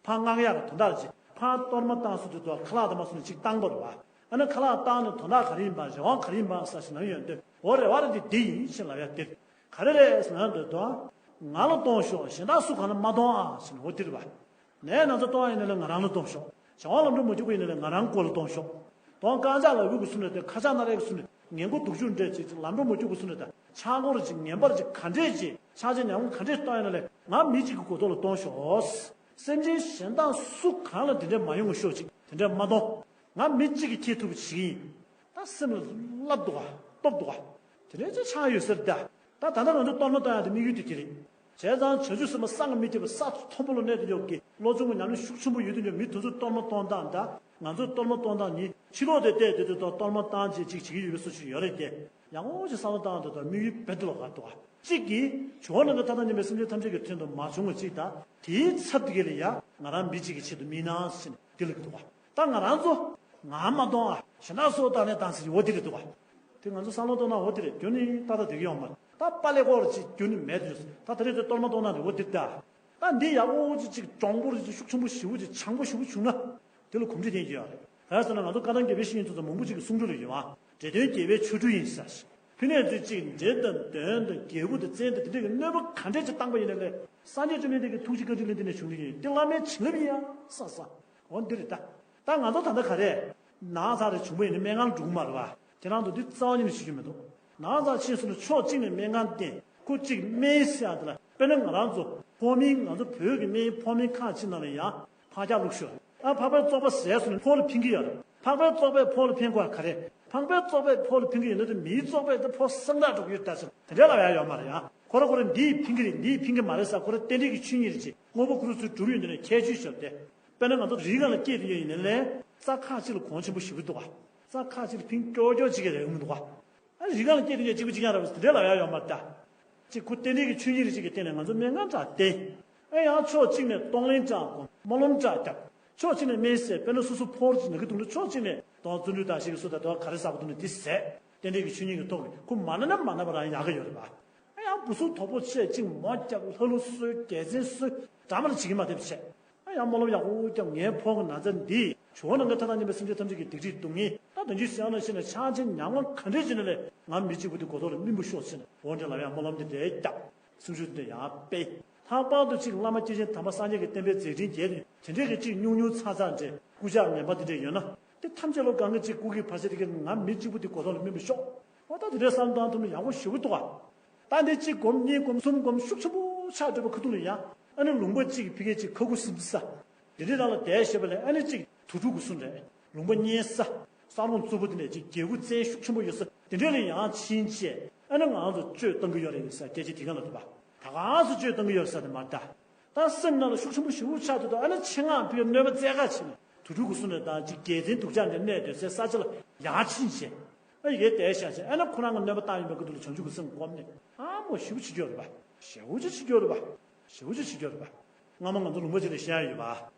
ཕར་སྔགས་ཡག་གི་དོན་དག་རེ་བྱས། ཕར་གཏོར་མ་བཏང་སོང་དུས་དུ་ཁ་ལག་དང་མ་སོང་ནས་ཅིག་བཏང་བ་རེད་པ། ཨ་ནི་ཁ་ལག་བཏང་ནས་དོན་དག་ག་རེ་ཡིན་པ། རེ་བ་ག་རེ་ཡིན་པ་ཟེར་ཞིག་ལབ་ཡོང་དུས། འོ་རེ་བ་རེ་འདི་འདི་ཡིན་ཟེར་ལབ་ཡ་དེ་རེད། ག་རེ་རེད་ཟེར་ན་འདོད་དོ། ང་ལ་གཏོང་ཤོག། གཞན་དག་སུ་གང་ལ་མ་གཏོང་ཨ་ཟེར་ནས། འོ་དེ་རེད་པ། ནད་ན་ཚ་གཏོང་ཡ་ཡིན་ན་ལས་ང་རང་ལ་གཏོང་ཤོག། བྱ་བ་ལམ་འགྲོ་མ་འཇུག་པ་ཡིན་ན་ལས་ང་རང་མགོ་ལ་གཏོང་ཤོག། གཏོང་རྐང་ལྕགས་ལ་འུ་གུ་སུ་ནས་དེ་ཁ་ཆག་སྣ་རལ་གྱི་སུ་ནས་ངན་སྒོ་སྡུག་སྦྱོང་འདྲ་ཅིག་ལམ་འགྲོ་མ་འཇུག་པ་སུ་ནས་དང་། ཆག་སྒོ་རེ་ཅིག་ངན་པ་རེ་ཅིག་ག་འདྲས་ཅིག་ཆག་ཆག་ཉམས་ག་འདྲས་གཏོང་ཡ་ན་ལས་ང་མི་གཅིག་གི་མགོ་ཐོག་ལ་གཏོང་ཤོག། སེམས་ཅན་གཞན་དག་སུ་གང་ལ་དེ་འདྲས་མ་ཡོང་བ་ཤོག་ཅིག། དེ་འདྲས་མ་གཏོང་། ང་མི་གཅིག་གིས་ཁྱེད་ཐུབ་པ་བྱེད་ཀྱི་ཡིན། ད་སེམས་ལ་བསླབ་འདུག་ག། སྟོབས་འདུག་ག། དེ་འདྲས་ཅིག་ཆགས་ཡོད་ས་རེད་ད། ད་ད་ལྟ་ང་ཚོ་གཏོར་མ་གཏོང་ཡ་དེ་དམིགས་ཡུལ་དེ་དེ་རེད། བྱས་ཙང་བྱང་ཆུབ་སེམས་དཔའ་གསང་སྔགས་མི་ཐེག་པ་ས་མཐོན་པོ་ལ་གནས་དུ་ཡོད་ཀྱི་བློ་སྦྱོང་གི་ཉམས་ལེན་ཤུགས་ཆེན་པོ་ཡོད་དུ་ཡོད་མི་དེ་ཚོ་གཏོར་མ་གཏོང་སྟངས་དང་། ང་ཚོས་གཏོར་མ་གཏོང་སྟངས་གཉིས། ཕྱི་ལོགས་དེ་བལྟས་དེ་དུས་ད་གཏོར་མ་བཏང་བྱས་ཅིག་བྱེད་ཀྱི་ཡོད་པའི་བཟོ་ཞིག་ཡོད་རེད་དེ། ཡང་ངོ་ཅིག་བསམ་བློ་བཏང་དུས་ད་དམིགས་ཡུལ་རྦད་དེ་ལོག་ག་འདུག་ག། གཅིག་གིས་ཇོ་བོ་ནང་གི་མཐའ་དང་མཉམ་པའི་སེམས་ཅན་ཐམས་ཅད་ཀྱི་དོན་དུ་མ་བྱུང་བ་ཅིག་དང་། དེའི་ཚབ་དེ་ག་ལ་ཡ་ང་རང་མི་གཅིག་གི་ཆེད་དུ་དམིགས་སྣང་ཟེར་ནས་དེ་ལ་གི་འདུག་ག། ད་ང་རང་ཚོ་ང་མ་གཏོང་ཨ། གཞན་དག་སུ་བཏང་ནས་བཏང་ཟེར་གྱི་འོ་དེ་རེད་འདུག་ག། དེ་ང་ཚོ་བསམ་བློ་གཏོང་ན་འོ་དེ་རེད། རྒྱུ་ནི་ཏག་ཏག་དེ་གི་ཡོང་མ་རེད། ད་པཱ་ལེ་ཀོ་ར་ཅིག་རྒྱུ་ནི་མེད་དུ། ད་ད་རེས་དེ་གཏོར་མ་གཏོང་ན་དེ་འོ་དེ་ད། ད་འདི་ཡག་པོ་ཅིག་ཅིག་གྱོང་པོ་རེ་ཅིག་ཤུགས་ཆེན་པོ་ཞེ་པོ་ཅིག་ཆང་པོ་ཞེ་པོ་བྱུང་ན། དེ་ལ་གོམས་འདྲིས་ལྡན་གྱི་ཡོད་རེད། ག་རེ་ཟེར་ན་ང་ཚོ་བཀའ་གདམས་དགེ་བའི་བཤེས་གཉེན་ཚོ་ཚོ་མང་པོ་ཅིག་གི་གསུང་སྒྲོས་ལ་ཡོད་ཨ། འདྲེ་གདོན་བརྒྱད་པའི་ཆོ་འཕྲུལ་ཡིན་ཟེར། ཕི་ནས་ཚོས་ཅིག་འདྲེ་དང་གདོན་དང་རྒྱལ་པོ་དང་བཙན་དང་དེ་འདྲ་གི་གནོད་པ་ག་འདྲས་ཅིག་བཏང་པ་ཡིན་ན་ལས། སངས་རྒྱས་བཅོམ་ལྡན་འདས་ཀྱི་ཐུགས་རྗེ་བཀའ་དྲིན་ལས་འདི་ནས་བྱུང་གི་ཡིན། དེ་བླ་མའི་བྱིན་རླབས་ཡིན་ཡ་ས་ས། འོ་འདི་རེད་ད། ད་ང་ཚོ་ད་ལྟ་ག་རེ། ན་ཚ་རེ་བྱུང་པ་ཡིན་ན་སྨན་ཁང་ལ་འགྲོ་གི་མ་རེད་པ། དེ་རང་དུ་འདི་རྩ་བ་ཉིད་ནས་བྱེད་རྒྱུ་མི་འདུག། ན་ཚ་ཕྱིན་སོང་ན་ཕྱོགས་གཅིག་ནས་སྨན་ཁང་བསྟེན། ཁོ་གཅིག་སྨན་ཟེར་ཡ་དེ་ལ། དཔེར་ན་ང་རང་ཚོ་ཕོགས་སྨན། ང་ཚོ་བོད་ཀྱི་སྨན་ཕོགས་སྨན་ཁག་ཅིག་ནང་ལ་ཡང་ཕག་སྐྱག་བླུགས་ཤོག། ཨ་ཕག་པའི་བཙོག་པ་བཟས་སོང་ན་ཕོགས་ལ་ཕན་གྱི་ཡོད་རེད། ཕག་པའི་བཙོག་པས་ཕོགས་ལ་ཕན་དགོས་ག་རེ། ཕག་པའི་བཙོག་པས་ཕོགས་ལ་ཕན་གྱི་ཡོད་ན་དེ་མིའི་བཙོག་པས་དེ་ཕོགས་སངས་དྲག་འགྲོ་གི་ཡོད་ད་ཟེར། དེ་འདྲ་ལབ་ཡ་ཡོད་མ་རེད་ཡ། ཁོ་ར་ཁོ་ར་འདིས་ཕན་གྱི་རེད། འདིས་ཕན་གྱི་མ་རེད་ཟེར། ཁོ་ར་རྟེན་འབྲེལ་གྱི་ཆོས་ཉིད་རེད་ཅེས་དངོས་པོ་ཁོ་རང་ཚོས་གྲུབ་ཡོད་འདི་ནས་ཁྱད་ཆོས་ཤོར་ཏེ། དཔེར་ན་ང་ཚོ་རི་སྒང་ལ་སྐྱེས་དུས་ཡོད་ཡིན་ན་ལས། རྩྭ་ཁག་ཅིག་ལ་གོང་ཆེན་པོ་ཞེ་པོ་འདུག་ག། རྩྭ་ཁག་ཅིག་ལ་ཕན་ཀྱོག་ཀྱོག་ཅིག་གི་རེད་འོང་མི་འདུག་ག། ཨ་རི་སྒང་ལ་སྐྱེས་དུས་ཡོད་གཅིག་པུ་གཅིག་རྐྱང་རེད་པ་ཟེར་དེ་འདྲ་ལབ་ཡ་ཡོད་མ་རེད་ད། ཅིག་ཁོ་རྟེན་འབྲེལ་གྱི་ཆོས་ཉིད་རེད་ཅིག་གི་སྟེང་ནས་ང་ཚོ་སྨན་ཁང་འདྲ་བསྟེན། ཨ་ཡང་ཕྱོགས་གཅིག་ནས་གཏོང་ལེན་འདྲ་སྒོམ། སྨོན་ལམ་འདྲ་རྒྱབ། ཕྱོགས་གཅིག་ནས་སྨན་བཟས། དཔེར་ན་སོ་སོ་ཕོགས་ཅིག་ན་གི་འདུག་ན་ཕྱོགས་གཅིག་ནས་དོང་བརྩོན་འགྲུས་དང་ཞིག་གི་སོ་ད་དོ་ག་རེ་ཟ་གི་འདུག་ན་དེ་བཟས། རྟེན་འབྲེལ་གྱི་ཆོས་ཉིད་ཀྱི་ཐོག་གི་ཁོ་མ་ན་ན་མ་ན་པ་རང་ཡག་གི་ཡོད་རེད་པ། ཨ་ཡང་བུ་སུ་དོ་པོ་བྱས་ཅིག་མོ་རྒྱབ། ལྷ་ལུ་གསོལ། རྒྱལ་མཚན་གསོལ། འདྲ་མ་ལ་བྱེད་ཀྱི་མ་བསྡད་པ་བྱས། ཨ་ཡང་སྨོན་ལམ་ཡག་པོ་རྒྱབ། ངའི་ཕོགས་ཀྱི་ན་ཚ་འདི་ཇོ་བོ་ནང་གི་མཐའ་དང་མཉམ་པའི་སེམས་ཅན་ཐམས་ཅད་ཀྱི་སྡིག་སྒྲིབ་སྡུག་བསྔལ། ད་དོན་གྱི་ཟེར་ན་ཤེས་ན་ཆགས་ཆེན་ཉམ་ང་ག་འདྲས་བྱས་ན་ལས་ང་མི་གཅིག་པུ་དེ་མགོ་ཐོག་ལ་སྨིན་པོ་ཤོག་ཟེར་ནས་འོ་འདྲ་ལབ་ཡ་སྨོན་ལམ་འདི་འདྲས་རྒྱབ། སེམས་ཤུགས་འདི་འདྲ་ཡང་སྤེལ། ལྷག་པར་དུ་གཅིག་བླ་མ་སྐྱེས་ཆེན་དམ་པ་སངས་རྒྱས་ཀྱི་བསྟན་པའི་མཛད་འཕྲིན་རྒྱས་ཏེ་དེ་འདྲས་ཀྱི་གཅིག་ཉུང་ཉུང་ཚག་ཚག་འདྲས་སྐུ་ཕྱག་ངན་པ་འདི་འདྲས་ཡོད་ན། དེ་ཐམས་ཅད་ལོ་གང་གི་གཅིག་སྐུ་གི་བར་ཆད་དེ་གི་ང་མི་གཅིག་པུ་དེ་མགོ་ཐོག་ལ་སྨིན་པོ་ཤོག། འོ་ད་དེ་འདྲས་བསམ་བཏང་ཐུབ་ན་ཡག་པོ་ཞེ་པོ་འདུག་ག། ད་འདི་གཅིག་སྒོམ་གཉིས་སྒོམ་གསུམ་སྒོམ་ཤུགས་ཆེན་པོ་ཆགས་འགྲོ་བ་ཁ་ཐུག་ལ་ཡང་ཨ་ནི་ལུང་པ་གཅིག་གི་ཕ་གི་གཅིག་ཁ་ཁུ་སིམ་ས། དེ་འདྲའི་ནང་ལ་བསྡད་ཤེས་པ་ལས་ཨ་ནི་གཅིག་དུར་ཁྲོད་སྐུ་གསུང་རེད། ལུང་པ་གཉན་ས། ས་རོང་རྩུབ་པོ་དེ་འདྲས་ཅིག་རྒྱལ་པོ་བཙན་ཤུགས་ཆེན་པོ་ཡོད་ས་དེ་འདྲས་ལ་ཡང་ཕྱིན་བྱས་ཨ་ནི་ང་ཚོ་གཅོད་གཏང་གི་ཡོད་རེད་ཡིན་ས། སྐད་ཆ་དེ་ག་ལ་འདུག་པ། ད་གང་སུ་གཅོད་གཏང་གི་ཡོད་ས་དེ་མ་རེད་ད། ད་སེམས་ནང་ལ་ཤུགས་ཆེན་པོ་ཞེ་པོ་ཆགས་འདུག་ད་ཨ་ནི་ཆེད་མངགས་ཕི་གནོད་པ་བཙལ་ག་ཕྱིན་ནས་དུར་ཁྲོད་སྐུ་གསུང་རེད་དང་ཅིག་རྒྱལ་བཙན་སྡུག་ཅག་འདྲ་གནས་སྡོད་སའི་ས་ཆ་ལ་ཡར་ཕྱིན་བྱས། ཨ་ཡི་གེ་དེ་བཞག་བྱས་ཨ་ནི་ཁོ་རང་གི་གནོད་པ་བཏང་ཡོད་པའི་སྐབས་དུ་ལ་བྱང་ཆུབ་ཀྱི་སེམས་བསྒོམས་ནས་ཨ་མོ་ཞེ་པོ་བྱེད་ཀྱི་ཡོད་རེད་པ། ཞེ་པོ་ཅིག་བྱེད་ཀྱི་ཡོད་རེད་པ། ཞེ་པོ་ཅིག་བྱེད་ཀྱི་ཡོད་རེད་པ། སྔ་མ་ང་ཚོ་ལུང་པ་ཅིག་ལ་བཤད་ཡ་ཡོད་པ།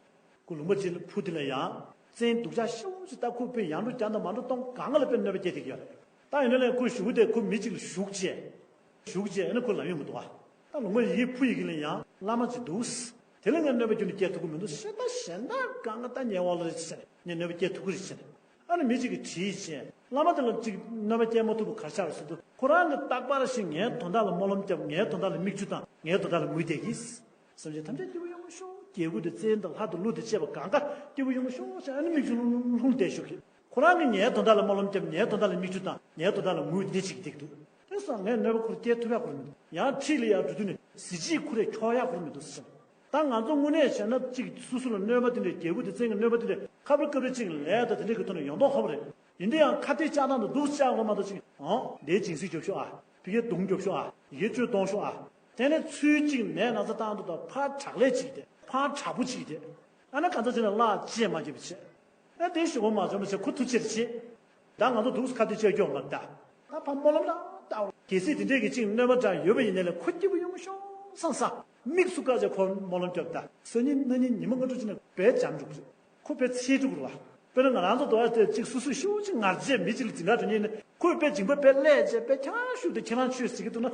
ཁོ་ལུང་པ་ཅིག་ལ་ཕུ་དེ་ལ་ཡང་བཙན་སྡུག་ཅག་ཞེ་པོ་ཅིག་ད་ཁོ་དཔེ་ཡར་འགྲོ་རྒྱག་དང་མར་འགྲོ་གཏོང་གང་ག་ལ་དཔེ་གནོད་པ་སྐྱེལ་བསྡད་ཀྱི་ཡོད་རེད། ད་ཡིན་ན་ལས་ཁོ་བཞུགས་དེ་ཁོ་མི་གཅིག་ལ་བཞུགས་བྱས། བཞུགས་བྱས་ཨ་ནི་ཁོ་ལབ་ཡོང་གི་འདུག་ཨ། ད་ལུང་པ་ཡི་ཕུ་ཡི་གེ་ལ་ཡང་བླ་མ་ཅིག་འདུག། དེ་ལ་ངས་གནོད་པ་ཁྱོན་ནས་སྐྱེལ་ཐུབ་ཀྱི་མི་འདུག། ཤེས་ད་གཞན་དག་གང་ག་ད་ཉེ་བ་ལ་རེད་ཟེར་ནས་ངས་གནོད་པ་སྐྱེལ་ཐུབ་ཀྱི་རེད་ཟེར་ནས། ཨ་ནི་མི་གཅིག་གིས་དྲིས་བྱས་བླ་མ་དེ་ལ་གཅིག་གནོད་པ་སྐྱེལ་མ་ཐུབ་པ་ག་རེ་ཆགས་རེད་ཟེར་དུས་ཁོ་རང་གིས་རྟག་པར་ཞིག་ངའི་དོན་དག་ལ་སྨོན་ལམ་བརྒྱབ། ངའི་དོན་དག་ལ་མིག་ཆུ་བཏང་། ངའི་དོན་དག་ལ་ངུས་བསྡད་ཀྱིས། སེམས་ཅན་ཐམས་ཅད་སྐྱིད་པོ་ཡོང་ཤོག། རྒྱལ་པོ་དང་བཙན་དང་ལྷ་དང་ཀླུ་དང་བཅས་པ་གང་ག་སྐྱིད་པོ་ཡོང་ཤོག་ཟེར་ཨ་ནི་མིག་ཆུ་ལྷུང་ལྷུང་བསྡད་ཤོག་གི། ཁོ་རང་གིས་ངའི་དོན་དག་ལ་སྨོན་ལམ་བརྒྱབ། ངའི་དོན་དག་ལ་མིག་ཆུ་བཏང་། ངའི་དོན་དག་ལ་ངུས་བསྡད་ཅིག་བསྡད་འདུག། དེ་སོང་ངས་གནོད་པ་ཁོར་སྐྱེལ་ཐུབ་ཡག་ཁོར་མི་འདུག། ཡང་འཁྲིས་ལ་ཡར་འགྲོ་དུས་ནས་གཟི་བརྗིད་ཁོ་རས་འཁྱོག་ཡག་ཁོར་མི་འདུག་ཟེར། ད་ང་ཚོ་དངོས་གནས་བྱས་ན་གཅིག་སོ་སོ་ལ་གནོད་པ་དེ་འདྲའི་རྒྱལ་པོ་དེ་བཙན་གྱི་གནོད་པ་དེ་འདྲའི་ཁ་པར་སྐབས་རེ་གཅིག་ལས་ད་དེ་འདྲའི་གི་ཐོག་ནས་ཡོང་མདོག་ཁ་པོ་རེད། ཡིན་དུས་ཡང་ཁ་གཏད་བཅག་སྟངས་དང་འདུག་བཅག་དགོས་མ་གཏོགས་གཅིག་ཨང་དེའི་སྦྱིན་སྲེག་རྒྱོབ་ཤོག་ཨ། ཕ་གིའི་གདུང་རྒྱོབ་ཤོག་ཨ། ཡི་གེ་བཅོས་གཏོང་ཤོག་ཨ། དེ་ནས་ཚུལ་གཅིག་མེད་ན་ཚ་བཏང་འདུག་ད་ཕར་དྲག་ལས་གཅིག་དེ་ཕར་དྲག་པོ་གཅིག་དེ། ཨ་ན་ག་ཚ་ཅི་ན་བརླག་ཅེས་མ་བགྱིས་པ་བྱས། ཨ་དེ་ཞུ་བ་མ་བྱུང་བ་བྱས་ཁོ་ཐུགས་ཆེར་བྱེད། ད་ང་ཚོ་འདུག་ཁ་གཏད་བཅག་རྒྱོབ་མ་ད། ད་ཕར་སྨོན་ལམ་རང་བཏབ། གལ་སྲིད་དེ་འདྲས་ཀྱི་གཅིག་གནོད་པ་འདྲ་ཡོད་པ་ཡིན་ན་ལས་ཁོ་སྐྱིད་པོ་ཡོང་ཤོག་བསམ་ས། མིག་སུ་བཀག་བྱས་ཁོ་སྨོན་ལམ་རྒྱོབ་ད། སང་ཉིན་གནངས་ཉིན་ཉི་མ་ལྔ་དྲུག་ཅིག་ན་བས་འཇམ་འགྲོ་གི་རེད། ཁོ་བས་ཚེ་འགྲོ་གི་རེད་བ། དཔེར་ན་ང་རང་ཚོ་དོ་ཨ་དེ་གཅིག་སུ་སུ་ཤུགས་ཅིག་ངར་བྱས་མི་གཅིག་ལ་འཛིན་གྲྭ་འགྲོ་ཉིན་ནི་ཁོས་དཔེ་སྦྱིན་པ་དཔེ་ཀླད་བྱས་དཔེ་ཁྱང་ཤུགས་དེ་ཁྱེད་རང་ཆོས་ཟེར་གི་འདུག་ན།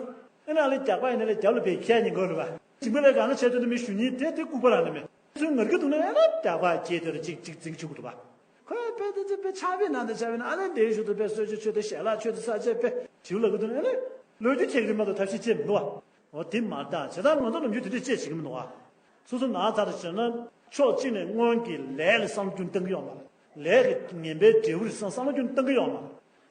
ཨེ་ན་ལས་རྒྱག་པ་ཡིན་ན་ལས་རྒྱབ་ལ་བས་ཁྱེད་ཉིན་གོ་རེད་བ། སྦྱིན་པ་ལས་གང་ན་བྱས་དུས་ནི་མི་ཞུ་ཉིན་དེ་དེ་ལྐུགས་པ་རང་ནི་མེད། ཚུལ་ངར་གི་འདུག་ན་ཨེ་ན་རྒྱག་པ་ཁྱེད་དེ་ར་གཅིག་གཅིག་འཛིང་ཆུག་གི་འདུག་བ། ཁོས་དཔེ་དེ་ཚོ་དཔེ་ཆགས་པའི་ནང་དུ་ཆགས་པའི་ནང་ཨ་ལས་འདས་ཞུ་དུ་དཔེ་གསོལ་ཇ་མཆོད་དེ་ཞལ་ལག་མཆོད་དེ་ས་བཅད་དཔེ་དྲིའུ་ལ་གི་དུ་ཨ་ལས་ལོས་རྒྱུ་ཁྱེད་ཀྱི་མ་གཏོགས་ཐབས་ཤེས་བྱེད་མི་འདུག་བ། འོ་དེ་མ་རེད་ད་བྱས་ཙང་ང་ཚོ་ནམ་རྒྱུན་དེ་འདྲས་བྱེད་བྱེད་ཀྱི་མི་འདུག་བ། སོ་སོ་ན་ཚ་རུ་བྱས་ན་ཕྱོགས་གཅིག་ནས་སྔོན་གྱི་ལས་ལ་བསམ་བློ་ཀུན་གཏང་གི་ཡོད་མ་རེད། ལས་ཀྱི་ངན་པའི་འབྲས་བུ་རེད་བསམ་བསམ་བློ་ཀུན་གཏང་གི་ཡོད་མ་རེད།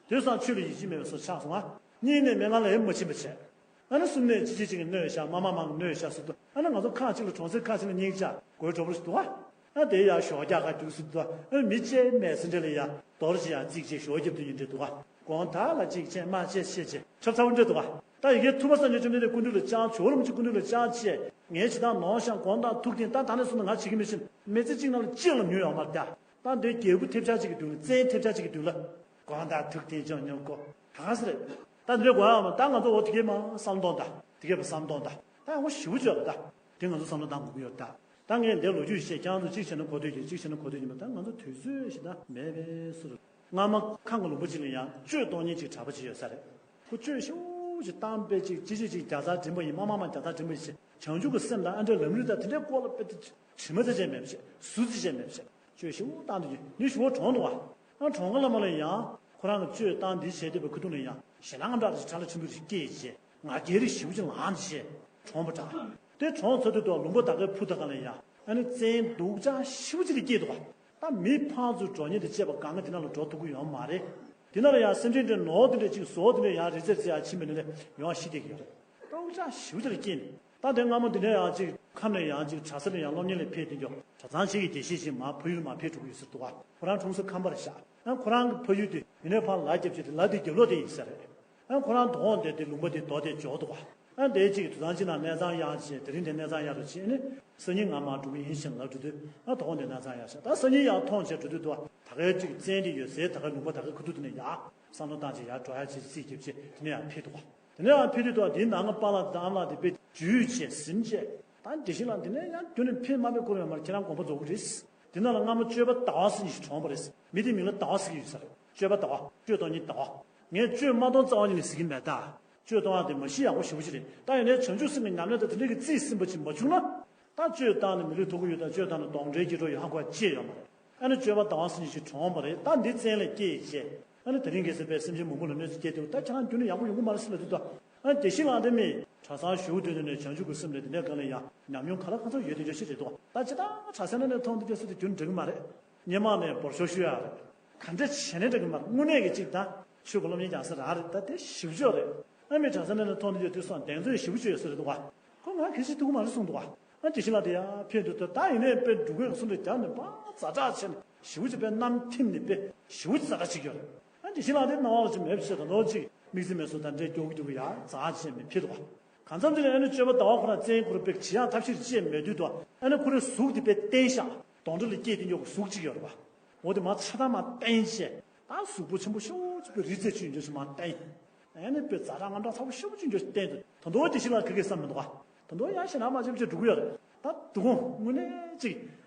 དེ་སང་ཆོས་ལ་ཡིད་ཆེས་མེད་པའི་བཟོ་ཆགས་སོང་ང་། གཉིས་ནས་མི་ང་ལ་ཡང་མ་ཕྱིན་པ་བྱས། ཨ་ནི་གསུམ་ནས་ཅི་ཅི་ཅིག་གིས་གནོད་བཞག་མ་མ་མང་གིས་གནོད་བཞག་ཟེར་དུས་ཨ་ནི་ང་ཚོ་ཁག་ཅིག་ལ་གྲོང་གསེབ་ཁག་ཅིག་ལ་སྙིང་རྗེ་དགོས་གྲོགས་པོ་ཞིག་འདུག་ཨ། ཨ་དེ་ཡང་ཞོགས་རྒྱག་ག་རྒྱུགས་སུ་འདུག་ཨ་ནི་མི་གཅིག་མེད་ཟེར་འདྲ་ལ་ཡ་དོར་ཅིག་ཡང་རྩིག་ཅིག་ཞོགས་རྒྱབ་དུས་ཉིན་འདྲ་འདུག་ཨ། དགོང་དག་ལ་གཅིག་བྱས་མ་བྱས་བྱས་བྱས་ཆབ་ཚ་བོ་འདྲ་འདུག་ཨ། ད་ཡི་གེ་ཐུབ་པ་སངས་རྒྱས་བཅོམ་ལྡན་འདས་སྐུ་མདུན་ལ་བཅར་ཇོ་བོ་རིན་པོ་ཆེ་སྐུ་མདུན་ལ་བཅར་བྱས་ངས་ཇི་ལྟར་ནོར་ཞང་དགོང་དག་ཐུག་ཐེངས་ད་ད་ནས་བཟུང་ན་ང་བྱེད་ཀྱི་མི་ཤེས་མི་ཚེ་གཅིག་ནང་ལ་གཅིག་ལ་ཉོས་ཡོང་མ་རེད་ད། ད་འདི་རྒྱལ་བུ་ཐེབས་ཆག་ཅིག་གི་མདུན་ལ་བཙན་ཐེབས་ཆག་ཅིག་གི་མདུན་ལ། དགོང་དག་ཐུག་ཐེངས་ཅང་ཉོ་གོ་གང་ཟེར། ད་འདི་དགོས་ཡག་མ་ད་ང་ཚོ་འོ་དེ་གས་མ་བསམ་གཏོང་ད་དེ་གས་པ་བསམ་གཏོང་ད་ད་ཡང་འོ་ཞིབ་བརྗོད་པ་ད་དེ་ང་ཚོ་བསམ་བློ་བཏང་དགོས་ཀྱི་ཡོད་ད། ད་ངས་འདིར་ལོ་རྒྱུས་བཤད་ཀྱང་ཚོ་གཅིག་བྱས་ན་གོ་ཐོས་ཀྱི་གཅིག་བྱས་ན་གོ་ཐོས་ཀྱི་མ་ད་ང་ཚོ་དུས་ཚོད་ཞིག་ད་མེད་པས་སུ་རུ། སྔ་མ་ཁང་གི་ལུང་པ་ཅིག་ལ་ཡང་གཅོད་གཏོང་མཁན་ཅིག་གྲྭ་པ་ཅིག་ཡོད་ས་རེད། ཁོ་གཅོད་ཞེ་པོ་ཅིག་བཏང་པས་ཅིག་ཅི་ཅི་ཅིག་བརྒྱ་ཚར་འགྲིམ་པ་ཡིན་མ་མ་མ་བརྒྱ་ཚར་འགྲིམ་པ་ཡིན་ཞེས་བྱང་ཆུབ་ཀྱི་སེམས་དང་ཨ་འདྲའི་ལམ་རིམ་དང་དེ་འདྲའི་སྐོར་ལ་དཔེ་དེ་དྲི་མ་ཚེ་ཅན་མེད་པ་བྱས་ཟུར་ཚེ་ཅན་མེད་པ་བྱས་གཅོད་ཞེ་པོ་བཏང་དུ་ཡིན་ནི་ཞུ་བ་གྲོངས་འདུག་བ། ཨ་གྲོངས་ཀ་བླ་མ་ལ་ཡང་ཁོ་རང་གི་གཅོད་བཏང་འདི་བྱས་བསྡད་པའི་ཁུ་ཐུག་ལ་ཡང་ཞེ་ན་ངམ་དྲག་ཅིག་ཁྲ་ལ་ཆེན་པོ་ཞིག་སྐྱེས་བྱས་ང་རྒྱལ་རིགས་ཞེ་པོ་ཅིག་ལངས་བྱས་གྲོངས་པ་འདྲ། དེ་གྲོངས་ཚར་དུས་དུ་ལུང་པ་ད་གའི་ཕུ་ད་ག་ལ་ཡང་ཨ་ནི་བཙན་སྡུག་ཅག་ཞེ་པོ་ཅིག་ལ་སྐྱེས་འདུག་བ། ད་མི་ཕར་ཚུར་འགྲོ་ཉེན་དེ་བཅས་པ་གང་ག་དེ་ན་ལ་འགྲོ་ཐུབ་ཀྱི་ཡོད་མ་རེད། དེ་ན་ལ་ཡང་སེམས་ཅན་དེ་ནོར་དེ་འདྲ་ཅིག་བཟོ་དེ་འདྲ་ཡང་རི་རྩེར་རྩེ་ཡང་ཕྱིན་པ་ནི་ལས་ཡོང་ཤི་བསྡད་ཀྱི་ཡོད་རེད། སྡུག་ཅག་ཞེ་པོ་ཅིག་ལ་སྐྱེས་ནས་ད་དེ་སྔ་མོ་དེ་འདྲ་ཡང་ཅིག་ཁམས་ནས་ཡང་ཅིག་གྲྭ་ས་ནས་ཡང་སློབ་གཉེར་ལ་ཕེབས་དེ་འཇོག་གྲྭ་ཚང་ཆེ་གི་དགེ་བཤེས་ཤིག་མར་ཕ་ཡུལ་མར་ཕེབས་འགྲོ་གི་ཡོད་ཟེར་འདུག་བ། ཁོ་རང་གྲོངས་ས་ཁམས་པར་བཞག་ཨ་ཁོ་རང་གི་ཕ་ཡུལ་དེ་ཡིན་ནའི་ཕར་ལ་རྒྱབ་ཆེ་དེ་ལ་དེ་རྒྱབ་ལོག་དེ་ཡིན་ས་རེད། ཨ་ཁོ་རང་དོ་དགོང་དེ་དེ་ལུང་པ་དེ་རྡོ་དེ་འཇོག་འདུག་བ། ཨ་དེའི་གཅིག་དུད་ཚང་གཅིག་ནང་གནས་ཚང་གཡར་བྱས་དེ་རིང་དེ་གནས་ཚང་གཡར་རོགས་བྱས་ནས་སང་ཉིན་ང་མར་འགྲོ་གི་ཡིན་ཞེས་ལབ་འགྲོ་དུས་ཨ་དོ་དགོང་དེ་གནས་ཚང་གཡར་ཤག་ད་སང་ཉིན་ཡར་ཐོངས་བྱས་འགྲོ་དུས་འདུག་བ། ད་གའི་གཅིག་བཙན་དེ་ཡོད་སའི་ད་གའི་ལུང་པ་ད་གའི་ཁུ་ཐུག་དེ་ནས་ཡར་བསམ་བློ་བཏང་བྱས་ཡར་འགྲོ་ཡར་བྱས་རྩིས་རྒྱབ་བྱས་དེ་ནས་ཡར་ཕེབས་འདུག་བ། དེ་ནས་ཡང་ཕེབས་དུས་དུ་དེའི་ནང་གི་པཱ་ལགས་དང་ཨ་མ་ལགས་དེ་དཔེ་འཇུས་བྱས་ཟིན་བྱས་ད་དེ་བཞིན་ལ་འདི་ནས་ཡང་རྒྱུན་ནས་ཕེབས་མ་ཕེབས་སྐོར་ཡོད་མ་རེད། ཁྱེད་རང་དགོངས་པ་རྫོགས་ཀྱི་རེད། དེ་ནང་ལ་སྔ་མོ་གཅོད་པ་ཟླ་བ་ཟེར་མཁན་ཞིག་གྲོངས་པ་རེད། མི་དེའི་མིང་ལ་ཟླ་བ་ཟེར་གྱི་ཡོད་ས་རེད། གཅོད་པ་ཟླ་བ་གཅོད་གཏོང་མཁན་ཟླ་བ། ངས་གཅོད་མ་གཏོང་རྩ་བ་ཉིད་ནས་ཟེར་གྱི་མེད་ད། གཅོད་གཏོང་ཡག་དེ་མ་གཞི་ཡག་པོ་ཞེ་པོ་ཅིག་རེད། ད་ཡིན་ནའི་བྱང་ཆུབ་སེམས་ཀྱི་ཉམས་ལེན་དང་དེ་འདྲའི་གི་རྩིས་ཟིན་པ་ཅིག་མ་བྱུང་ན། ད་གཅོད་བཏང་ནས་མི་ལུས་ཐོབ་ཀྱི་ཡོད་ད་གཅོད་བཏང་ནས་གདོན་འདྲེ་སྐྱེ་འགྲོ་ཡོད་ཧ་གོ་ཡག་ཅི་ཡོད་མ་རེད། ཨ་ནི་གཅོད་པ་ཟླ་བ་ཟེར་མཁན་ཞིག་གྲོངས་པ་རེད། ད་འདི་བཙན་ལ་སྐྱེས་བྱས། ཨ་ནི་དེ་རིང་ཁ་སང་པའི་སེམས་ཅན་མང་པོ་ལ་གནོད་འཚེ་སྐྱེལ་དུས་ད་ཁྱེད་རང་རྒྱུན་ནས་ཡག་པོ་ཡོང་གི་མ་རེད་ཟེར་ལབ་དུས་ད། ཨ་ནི་དགེ་བཤེས་ལགས་འདི་མི་གྲྭ་ཚང་བཞུགས་དུས་དེ་ནས་བྱང་ཆུབ་ཀྱི་སེམས་རེད། དེ་ནས་གང་ལ་ཡང་ཉམས་མྱོང་ག་ལ་གང་འཚམ་ཡོད་དེ་འདྲ་ཞིག་རེད་དོ། ད་ཅི་ད་གྲྭ་ས་ནང་ནས་མཐོང་དུས་ཀྱང་སུ་དེ་རྒྱུན་འགྲིག་གི་མ་རེད། སྔོན་མ་ནས་འབོར་ཤོག་ཞུ་ཡག་རེད། ག་འདྲ་བྱས་ནས་འགྲིག་གི་མ་རེད། དངོས་གནས་ཀྱི་གཅིག་ད་ཆོས་ཀྱི་སློབ་གཉེར་རྒྱག་ས་རག་རེད། ད་དེ་ཞིབ་ཆོག་རེད། ཨ་མི་གྲྭ་ས་ནང་ནས་མཐོང་དུས་ཀྱང་དུས་སང་གདེང་ཚོད་ཞིབ་ཆོག་ཡོད་ས་རེད་འདུག་བ། ཁོ་ང་གལ་སྲིད་ཐུག་གི་མ་རེད་གསུངས་འདུག་བ། ཨ་དགེ་བཤེས་ལགས་དེ་ཡར་ཕེབས་དུས་ད་ད་ཡིན་ནའི་དཔེ་འབྲུ་གུ་གསུམ་དུ་རྒྱབ་ནས་པ་ཛ་དྲག་བྱས་ནས་ཞེ་པོ་ཅིག་དཔེ་གནམ་ཐིམ་ནས་དཔེ་ཞེ་པོ་ཅིག་ཛ་དྲག་བྱེད་ཀྱི་ཡོད་རེད། ཨ་དགེ་བཤེས་ལགས་དེ་སྣང་བ་ཅིག་མེད་པ་བྱས་ད་ལོ་ཅིག་དམིགས་བརྩེ་མེད་སོང་ད་འདྲའི་སྐྱོ་གི་སྐྱོ་གི་ཡར་ཛ་བྱས་ནས་ཕེབས་འདུག་བ། གང་འཚམ་ཅིག་ལ་ཨ་ནི་གཅོད་པ་ཟླ་བ་ཁོ་རང་བཙན་ཁོ་རང་དཔེ་བྱེད་ཡག་ཐབས་ཤེས་ཅིག་མེད་དུས་དུ་ཨ་ནི་ཁོ་རའི་གཟུགས་དེ་དཔེ་བརྟན་ཤག་གདོན་འདྲེ་ལ་སྐྱེས་དེ་མགྱོགས་གཟུགས་ཅིག་ཡོད་རེད་བ། འོ་དེ་མ་ཆ་ཚང་མ་བརྟན་བྱས་ད་གཟུགས་པོ་ཆེན་པོ་ཤོག་ཅིག་དཔེ་རི་རྩེ་ཆུ་འཇོག་ཅིག་མ་བརྟན། ཨ་ནི་དཔེ་ཛ་དྲག་རྔམ་དྲག་ཚ་པོ་ཤོག་ཅིག་འཇོག་བསྟན་དུས་ད་དུང་དགེ་བཤེས་ལགས་ག་གེ་བསམ་མི་འདུག་ག་ད་དུང་ཡང་ཞེ་དྲག་མ་བྱེད་བྱེད་འགྲོ་གི་ཡོད་རེད། ད་དུ་གུང་དངོས་གནས་ཅིག་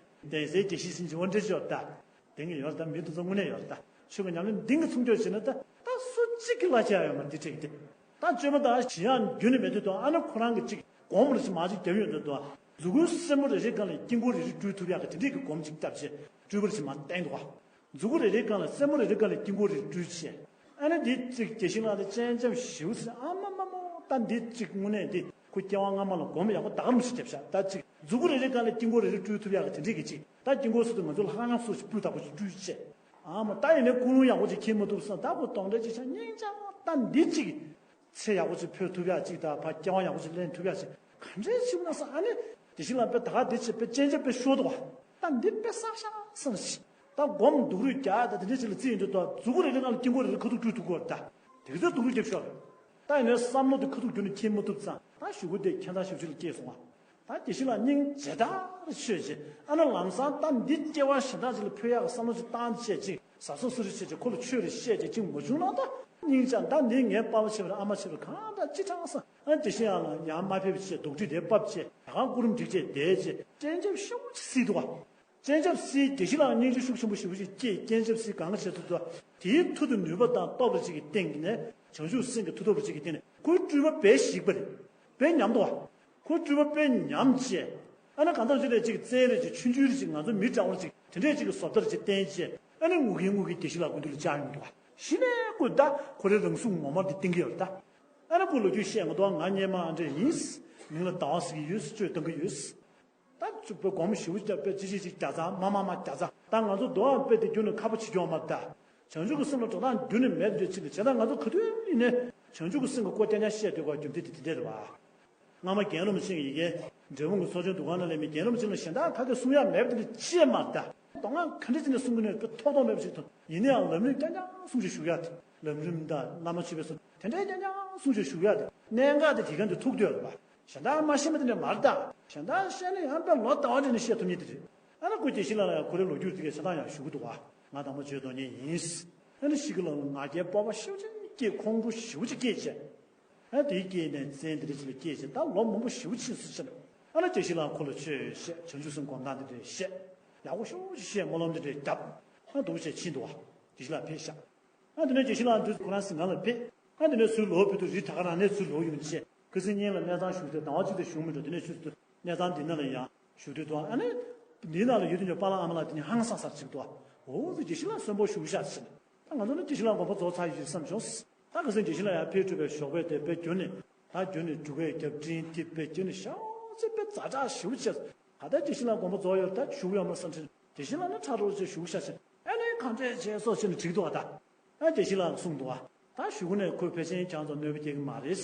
གདན་སའི་དགེ་བཤེས་ཟིན་གྱི་འོ་འདྲ་ཅིག་ཡོད་ད། དེང་གི་ཡོད་རེད་ད། མི་དེ་ཚོ་དངོས་གནས་ཡོད་རེད་ད། ཆོས་ཀྱི་ཉམས་ལེན་འདི་གི་མཚུངས་སྐྱོར་བྱས་ན་ད་ད་སུ་གཅིག་གི་གླ་ཆ་ཡོད་མ་རེད་འདི་འཕྲད་ཀྱི་དེ། ད་བཅོས་མ་ད་ཞི་ཡང་རྒྱུན་ནས་མེད་དུས་དང་ཨ་ནི་ཁོ་རང་གི་གཅིག་སྒོམ་རེ་ཞིག་མ་གཅིག་རྒྱབ་ཡོང་དུས་དང་མཛུ་གུའི་སེན་མོ་རེ་རེའི་སྒང་ལ་དཀྱིལ་འཁོར་རེ་རེ་སྤྲུལ་ཐུབ་ཡག་གི་དེ་འདྲས་ཀྱི་སྒོམ་གཅིག་བརྒྱབ་བྱས་སྤྲུལ་པ་རེ་ཞིག་མ་བསྟན་འདུག་ག་མཛུ་གུ་རེ་རེའི་སྒང་ལ་སེན་མོ་རེ་རེའི་སྒང་ལ་དཀྱིལ་འཁོར་རེ་རེ་སྤྲུལ་བྱས། ཨ་ནི་འདི་གཅིག་དགེ་བཤེས་ལགས་དེ་སྤྱན་འབྱམས་ཞེ་པོ་ཟེར་ཨ་མ་མ་མོ་ད་འདི་གཅིག་དངོས་གནས་འདི། ཁོ་སྐྱེ་བ་སྔ་མ་ལ་སྒོམ་ཡག་པོ་ད་ག་རང་ཞིག་བརྒྱབ་ཤག་ད་ཅིག་མཛུ་གུ་རེ་རེ་སྒང་ལ་དཀྱིལ་འཁོར་རེ་རེ་སྤྲུལ་ཐུབ་ཡག་གི་དེ་འདྲས་ཀྱི་ཅིག་ད་དཀྱིལ་འཁོར་སུ་དུ་ང་ཚོ་ལྷ་ཁང་སོགས་ཤིག་སྤུས་དག་པོ་ཞིག་སྤྲུལ་བྱས། ཨ་མ་ད་ཡིན་ནའི་ཀུན་སློང་ཡག་པོ་ཅིག་འཁྱེར་མ་ཐུབ་སོང་ད་ཁོ་གདོན་འདྲེ་ཅིག་ཆགས་སྙིང་རྗེ་ད་འདི་ཅིག་ཚེ་ཡག་པོ་ཅིག་འཕོས་ཐུབ་ཡག་ཅིག་ད་ཕ་སྐྱེ་བ་ཡག་པོ་ཅིག་ལེན་ཐུབ་ཡག་ཅིག་ག་འདྲས་ཞིག་ན་ས་ཨ་ནི་ དེ་བཞིན་ལ་དཔེ་ད་ག་དེ་ཆེ་དཔེ་སྤྱན་ཆབ་དཔེ་ཤོར་འདུག་བ། ད་འདི་དཔེ་བསགས་ཤག་བསམ་ཞིག་ད་སྒོམ་སྡུག་རུས་རྒྱག་ད་དེ་འདྲ་ཅིག་ལ་རྩིས་ཡིན་དུས་ད་མཛུ་གུ་རེ་རེ་ནང་ལ་དཀྱིལ་འཁོར་རེ་རེ་ཁ་ཐུག་བཀྲུས་ཐུབ་ཀྱི་ཡོད་རེད་ད། དེ་ག་ཚོད་སྡུག་རུས་རྒྱབ་ཤོག་རེད། ད་ཡིན་ནའི་བསམ་བློ་དེ་ཁ་ཐུག་བསྒྱུར་ནས་འཁྱེར་མ་ཐུབ་ཙང་ད་ཞུ་སྒོ་དེ་ཁྱད་མཚར་ཞེ་པོ་ཅིག་ལ་སྐྱེས་སོང་བ། ད་དེ་བཞིན་ལ་སྙིང་རྗེ་དྲག་ཆོས་ཅེས་ཨ་ན་ལམ་སང་ད་འདི་སྐྱེ་བ་གཞན་དག་ཅིག་ལ་ཕུལ་ཡག་གི་བསམ་བློ་ཅིག་བཏང་བྱས་ཅིག་གཟབ་གཟབ་སུ་རེ་བྱས་ཅིག་ཁོ་ལ་ཆོས་རེ་བཤད་ཅིག་ཅིག་མ་བྱུང་ན་ད་སྙིང་རྗེ་ད་འདི་ངའི་པ་ཕ་བྱས་པ་རེད་ཨ་མ་བྱས་པ་རེད་གང་ལྟར་ཅི་དྲག་ས་ཨ་དེ་བཞིན་ཡང་ལ་ཡང་མ་ཕེབས་བྱས་རྡོག་ཁྲེས་དེ་ཕབ་བྱས་ད་གང་སྐུ་རིམ་སྒྲིག་བྱས་བསྡད་བྱས་སྤྱན་ཆབ་ཤོག་ཅིག་སྲིད་འདུག་བ། སྤྱན་ཆབ་སྲིད་དེ་བཞིན་ལ་སྙིང་རྗེ་ཤུགས་ཆེན་པོ་ཞེ་པོ་ཞིག་སྐྱེས་སྤྱན་ཆབ་སྲིད་གང་ག་བྱས་ཚུལ་དུ་དེའི་མཐུ་དང་ནུས་པ་དང་སྟོབས་རེ་ཅིག་གི་སྟེང་གི་ནས་བྱང་ཆུབ་སེམས་ཀྱི་མཐུ་སྟོབས་རེ་ཅིག་གི་སྟེང་ནས་ཁོའི་སྤྲུལ་པ་དཔེ་ཞིག་པ་རེད། དཔེ་ཉམས་དོ། ཁོའི་སྤྲུལ་པ་དཔེ་ཉམས་བྱས། ཨ་ན་གང་ལྟར་ཅི་རེད་ཅིག་བཙན་རེ་ཅིག་ཆུང་ཆུང་རེ་ཅིག་ང་ཚོ་མི་འདྲ་བོ་ཅིག་དེ་འདྲས་ཅིག་གི་བཟོ་ལྟ་རེ་ཅིག་བསྟན་བྱས་ཨ་ནི་ངུ་གིན་ངུ་གིན་དེ་བཞིན་ལ་སྐུ་མདུན་ལ་བཅར་ཡོང་འདུག་བ། གཞི་ནས་ཁོས་ད་ཁོ་རའི་རང་གཟུགས་ངོ་མ་འདི་བསྟན་གྱི་ཡོད་རེད་ད། ཨ་ན་ཁོས་ལོ་རྒྱུས་བཤད་ང་ཚོ་ང་སྔོན་མ་ཨ་འདྲས་ཡིན། མིང་ལ་ཟླ་བ་ཟེར་གྱི་ཡོད། གཅོད་གཏོང་གི་ཡོད། ད་བཅུག་པའི་སྒོམ་ཞིབ་རྒྱབ་པའི་ཅི་ཞིག་ཅིག་རྒྱ་ཚ་མ་མ་མ་རྒྱ་ཚ་ད་ང་ཚོ་རྡོ་ཨ་དཔེ་དེ་རྒྱུ་ནི་ཁ་པོ་བྱེད་རྒྱུ་མ་ད། བྱང་ཆུབ་ཀྱི་སེམས་ལ་འགྲོ་སྟངས་རྒྱུ་ནི་མེད་འདོད་ཅི་ལ་བྱས་ད་ང་ཚོ་ག་དུས་ཡིན་ནའི་བྱང་ཆུབ་ཀྱི་སེམས་ཀྱི་སྐོར་རྐྱང་རྐྱང་བཤད་སྡོད་པ་རྒྱུ་མཚན་དེ་དེ་འདྲ་རེད་བ། སྔ་མ་རྒན་རབས་ཆེན་གྱི་ཡི་གེ་འབྲས་སྤུངས་ཀྱི་ཚོགས་ཆུང་འདུ་ཁང་ནང་ལས་མི་རྒན་རབས་ཆེན་ལ་གཞན་དག་ཁ་སྐད་གསུང་ཡག་མེད་པ་དེ་འདྲ་ཅི་མ་ད། མདོ་སྔགས་ག་འདྲ་ཅི་ནས་གསུང་གི་ནས་དཔེ་ཐོགས་ཐོགས་མེད་པ་ཞིག་ཐོན་ཡིན་ནའང་ལམ་རིམ་རྐྱང་རྐྱང་གསུང་ཆོས་ཞུ་ཡག་དེ་ལམ་རིམ་དང་བླ་མ་མཆོད་པའི་གསུང་དེ་འདྲ་རྐྱང་རྐྱང་གསུང་ཆོས་ཞུ་ཡག་དེ་གནད་འགག་དེ་དེ་ག་འདི་ཐུག་འདོད་རེད་བ། གཞན་དག་མ་ཤེས་པ་དེ་འདྲ་མ་རེད་ད། གཞན་དག་བཤད་ན་ཡང་དཔེ་ལོ་ཟླ་བ་འདྲ་ནས་བཤད་ཐུབ་ཉིད་དེ་རེད། ཨ་ན་སྐུ་དེ་ཤི་ལ་ལ་ཡང་ཁོ་རའི་ལོ་རྒྱུས་དེ་གའི་ཆ་ཚང་ཡང་ཞུ་གི་འདུག་བ། ང་དང་པོ་བརྗོད་དོན་ཉིད་ཡིན། ཨ་ནི་ཤི་གི་ལ་ང་རྒྱལ་སྤོབས་པ་ཤུགས་ཆེན་སྐྱེས་ཁོང་ཁྲོ་ཞེ་པོ་ཅིག་སྐྱེས་བྱས། ཨ་དེའི་སྐྱེས་ནས་བཙན་དེ་འདྲ་ཅིག་ལ་སྐྱེས་བྱས་ད་ལོ་མང་པོ་ཞེ་པོ་ཕྱིན་སོང་ཕྱིན། ཨ་ན་དེ་ཤི་ལ་ཁོ་ལ་ཆོས་བཤད་བྱང་ཆུབ་སེམས་སྒོམ་སྟངས་དེ་འདྲ་བཤད། ཡག་པོ་ཤུགས་ཆེ་བཤད་སྨོན་ལམ་དེ་འདྲ་བརྒྱབ། ཨ་འདུག་བྱས་ཕྱིན་འདུག་བ། དེ་ཤི་ལ་ཕེབས་ཤག་ཨ་དེ་ནས་དེ་ཤི་ལ་འདུག་ཁོ་རང་སིང་ག་ལ་ཕེབས། ཨ་དེ་ནས་ཚུར་ལོག་ཕེབས་དུས་རི་ད་ག་རང་ནས་ཚུར་ལོག་ཡོང་བྱས་ཁ་སང་ཉིན་ལ་གནས་ཚང་བཞུགས་ཏེ་ཟླ་བ་གཅིག་དེ་བཞུགས་མི་འགྲོ་དེ་ནས་ཆུ་ཚོད་གནས་ཚང་འདི་ནང་ལ་ཡང་བཞུགས་དུས་དུ་ཨ་ནི། འདིའི་ནང་ལ་ཡོད་དུས་ཀྱང་པཱ་ལགས་ཨ་མ་ལགས་དེ་ནི་ཧང་སང་སར་ཅིག་འདུག་ཨ། འོ་ཙི་དགེ་བཤེས་ལགས་གསོན་པོ་བཞུགས་ཤག་ཟེར། ད་ང་ཚོ་ནི་དགེ་བཤེས་ལགས་དགོངས་པ་རྫོགས་ཚར་ཡོད་ཅེས་བསམ་བྱུང་། ད་ཁ་སང་དགེ་བཤེས་ལགས་ཡར་ཕེབས་གྲུབ་པའི་ཞོགས་པའི་དེ་དཔེ་བསྒྱུར་ནས་ད་བསྒྱུར་ནས་འབྲུག་གའི་རྒྱབ་སྤྲིན་དེ་དཔེ་བསྒྱུར་ནས་ཤག་ཙི་དཔེ་ཛ་དྲག་ཞེ་པོ་བྱས། ག་ད་དགེ་བཤེས་ལགས་དགོངས་པ་རྫོགས་ཡོད་ད་བཞུགས་ཡོད་མ་བསམ་ཚེ་དགེ་བཤེས་ལགས་ནི་ཁྲ་རོག་ཅེས་བཞུགས་ཤག་ཟེར་ཨ་ནི་གང་འདྲས་བྱས་སོགས་བྱས་ནས་བྲིས་འདུག་ཨ་ད། ཨ་དགེ་བཤེས་ལགས་གསུངས་འདུག་ཨ། ད་གཞུག་གུ་ནས་ཁོས་ཕལ་ཆེར་ཁྱེད་ཚོ་གནོད་པ་སྐྱེལ་གི་མ་རེད།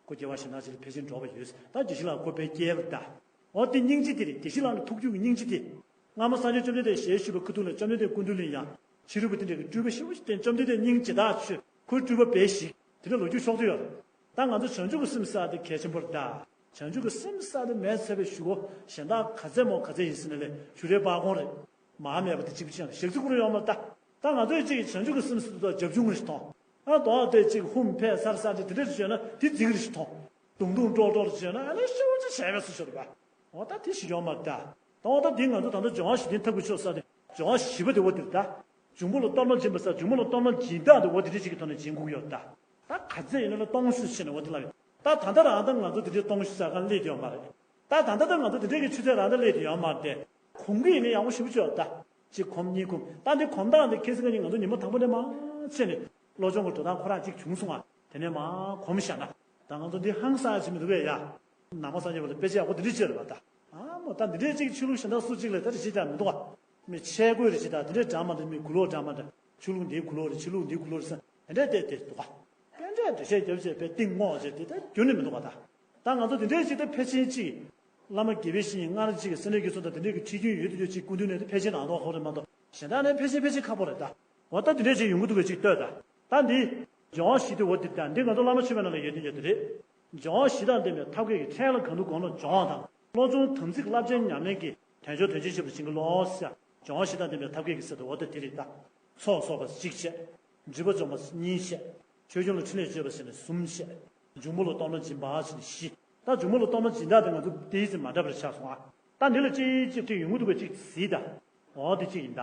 ཁོ་སྐྱེ་བ་གཞན་དག་ཅིག་ལ་ཕལ་ཆེར་འགྲོ་བ་ཡོད། ད་དགེ་བཤེས་ལགས་ཁོ་དཔེ་སྐྱེལ་བ་ད། འོ་དེ་སྙིང་རྗེ་དེ་རེད་དགེ་བཤེས་ལགས་ནི་ཐུགས་རྒྱུད་ཀྱི་སྙིང་རྗེ་དེ། སྔ་མ་སངས་རྒྱས་བཅོམ་ལྡན་འདས་ཞལ་བཞུགས་པའི་ཁ་ཐུག་ལ་བཅོམ་ལྡན་འདས་སྐུ་མདུན་ལ་ཡང་ཕྱི་རོལ་པ་དེ་འདྲ་གི་སྤྲུལ་པ་ཞེ་པོ་ཞིག་བསྟན་བཅོམ་ལྡན་འདས་སྙིང་རྗེ་དག་ཆོས་ཁོའི་སྤྲུལ་པ་དཔེ་ཞིག་དེ་འདྲ་ལོ་རྒྱུས་ཤོག་ཐུ་ཡོད་རེད། ད་ང་ཚོ་བྱང་ཆུབ་ཀྱི་སེམས་ཟེར་དེ་གལ་ཆེན་པོ་རེད་ད། བྱང་ཆུབ་ཀྱི་སེམས་ཟེར་དེ་མེད་ཚར་བའི་གཞུག་གུ་གཞན་དག་ག་ཚད་མོ་ག་ཚད་ཡིན་ཟེར་ན་ལས་ཞུ་རེ་པ་གོང་རེད། མ་མེད་པ་དེ་གཅིག་པུ་ཅན་ཞག་ཚི་ཁོ་རེ་ཡོང་མ་ད། ད་ང་ཚོས་གཅིག་བྱང་ཆུབ་ཀྱི་སེམས་ཟེར་དུས་རྒྱབ་ཆུང་རེ་ཞིག་མཐོང་། ཨ་དོ་དེ་གཅིག་ཧུམ་ཕེ་སར་སར་དེ་དེ་འདྲ་ཞིག་བྱས་ན་དེ་རྫིག་རེ་ཞིག་མཐོང་། དུང་དུང་ཀྲོག་ཀྲོག་རེ་བྱས་ན་ཨ་ནི་ཤོག་ཅིག་བྱས་པས་སུ་ཤོར་བ། འོ་ད་དེ་ཞིག་ཡོང་མ་ད། ད་འོ་ད་དེ་ང་ཚོ་ད་ལྟ་སྦྱོང་བ་བཞི་ལྡན་ཐབས་ཀྱི་ཆོས་ཟེར་དེ་སྦྱོང་བ་བཞི་པ་དེ་འོ་དེ་རེད་ད། འབྱུང་པོ་ལ་གཏོར་མ་སྦྱིན་པ་ཟེར་འབྱུང་པོ་ལ་གཏོར་མ་སྦྱིན་སྟངས་དེ་འོ་དེ་འདྲ་ཅིག་གི་ཐོག་ནས་སྦྱིན་དགོས་ཀྱི་ཡོད་ད། ད་ག་ཚད་ཡིན་ན་ལ་གཏོང་ཤུགས་ཆེ་ནས་འོ་དེ་ལ་ཡོད། ད་ད་ལྟ་རང་ད་ང་ཚོ་དེ་འདྲའི་གཏོང་ཤུགས་ཟེར་གང་སླེབས་ཡོད་མ་རེད། ད་ད་ལྟ་ད་ང་ཚོ་དེ་འདྲའི་གི་ཆུ་ཚད་རང་ད་སླེབས་ཡོད་མ་རེད། གོམས་གི་ཡིན་ན་ཡག་པོ་ཞེ་པོ་ཅིག་ཡོད་ད། གཅིག་གོམས་གཉིས་གོམས་ད་འདི་གོམས་སྟངས་འདི་ཁ་སང་ཉིན་ང་ཚོ་ཉི་མ་དང་པོ་ནས་མར་ཕྱིན་ནས་བློ་སྦྱོང་གི་འགྲོ་སྟངས་ཁོ་རང་གཅིག་བྱུང་སོང་ང་དེ་ནས་མར་གོམས་བཞག་ན་ད་ང་ཚོ་འདི་ཧང་སང་ཡ་བྱེད་མི་འདུག་གས་ཡ། ནང་པ་སངས་རྒྱས་པ་ལ་དཔེ་ཆ་ཡག་པོ་དེ་འདྲ་བྱས་རེད་པ་ད། ཨ་མོ་ད་འདི་འདྲས་གཅིག་ཆོས་ལུགས་གཞན་དག་སུ་གཅིག་ལ་ད་རེ་བྱེད་ཀྱང་མི་འདུག་ག་མི་ཆས་གོས་རེ་བྱེད་ད་འདི་འདྲས་འདྲ་མ་འདྲ་མི་གུ་ལོག་འདྲ་མ་འདྲ་ཆོས་ལུགས་འདིའི་གུ་ལོག་རེ་ཆོས་ལུགས་འདིའི་གུ་ལོག་རེ་ཟེར་དེ་འདྲས་བལྟས་བལྟས་འདུག་ག་དཔེ་འདྲས་འགྲེལ་བཤད་རྒྱབ་བྱས་དཔེ་གཏིང་སྔོག་བྱས་དེ་ད་རྒྱུན་ནས་མི་འདུག་ག་ད། ད་ང་ཚོ་དེ་འདྲས་ཅིག་ད་ཕལ་ཆེར་ཅིག་བླ་མ་དགེ་བའི་བཤེས་གཉེན་སྔར་ཅིག་གི་སེམས་ནས་དགེ་ཚོགས་དང་དེ་འདྲས་ཀྱི་ཁྲིད་རྒྱུན་ཡོད་དུ་ཡོད་ཅིག་སྐུ་མདུན་ནས་ད་ཕལ་ཆེར་ནང་དོག་ཧོ་རེ་མ་གཏོགས་གཞན་དག་ནས་ཕལ་ཆེར་ཕལ་ཆེར་ཁག་པོ་རེད་ད། འོ་ད་དེ་འདྲས་ཅིག་ཡོང་གི་འདུག་གས་ཅིག་ལྟོས་ད། ད་འདི་སྦྱོང་བ་བཞི་དེ་འོ་དེ་ད་འདི་ང་ཚོ་བླ་མ་མཆོད་པའི་ནང་ལ་ཡོད་དོན་ཡོད་དེ་རེད། སྦྱོང་བ་བཞི་དང་ལྡན་པའི་ཐབས་མཁས་ཀྱི་ཕྲན་ལ་གང་དུ་གོམས་ལ་སྦྱོང་བ་དང་བློ་སྦྱོང་དམ་ཚིག་རླབས་ཆེན་ཉམས་ལེན་གྱི་དལ་འབྱོར་དོན་ཆེན་ཞེས་པ་བྱིན་གྱིས་རློབས་ཟེར་སྦྱོང་བ་བཞི་དང་ལྡན་པའི་ཐབས་མཁས་ཀྱི་ཟེར་དུ་འོ་དེ་དེ་རེད་ད། ཚོགས་གསོག་པ་གཅིག་བྱས། སྒྲིབ་པ་སྦྱོང་བ་གཉིས་བྱས། ཆོས་སྐྱོང་ལ་ཕྲིན་ལས་བཅོལ་བ་ཟེར་ནས་གསུམ་བྱས། འབྱུང་པོ་ལ་གཏོར་མ་སྦྱིན་པ་ཟེར་ནས་བཞི། ད་འབྱུང་པོ་ལ་གཏོར་མ་སྦྱིན་སྟངས་དེ་ང་ཚོ་དེའི་ཚེ་མ་འདྲ་བར་ཆགས་སོང་ཨ། ད་འདི་ལ་གཅིག་གཅིག་ཅིག་ཡོང་གི་འདུག་པ་གཅིག་གཟིགས་ད། འོ་དེ་གཅིག་ཡིན་ད།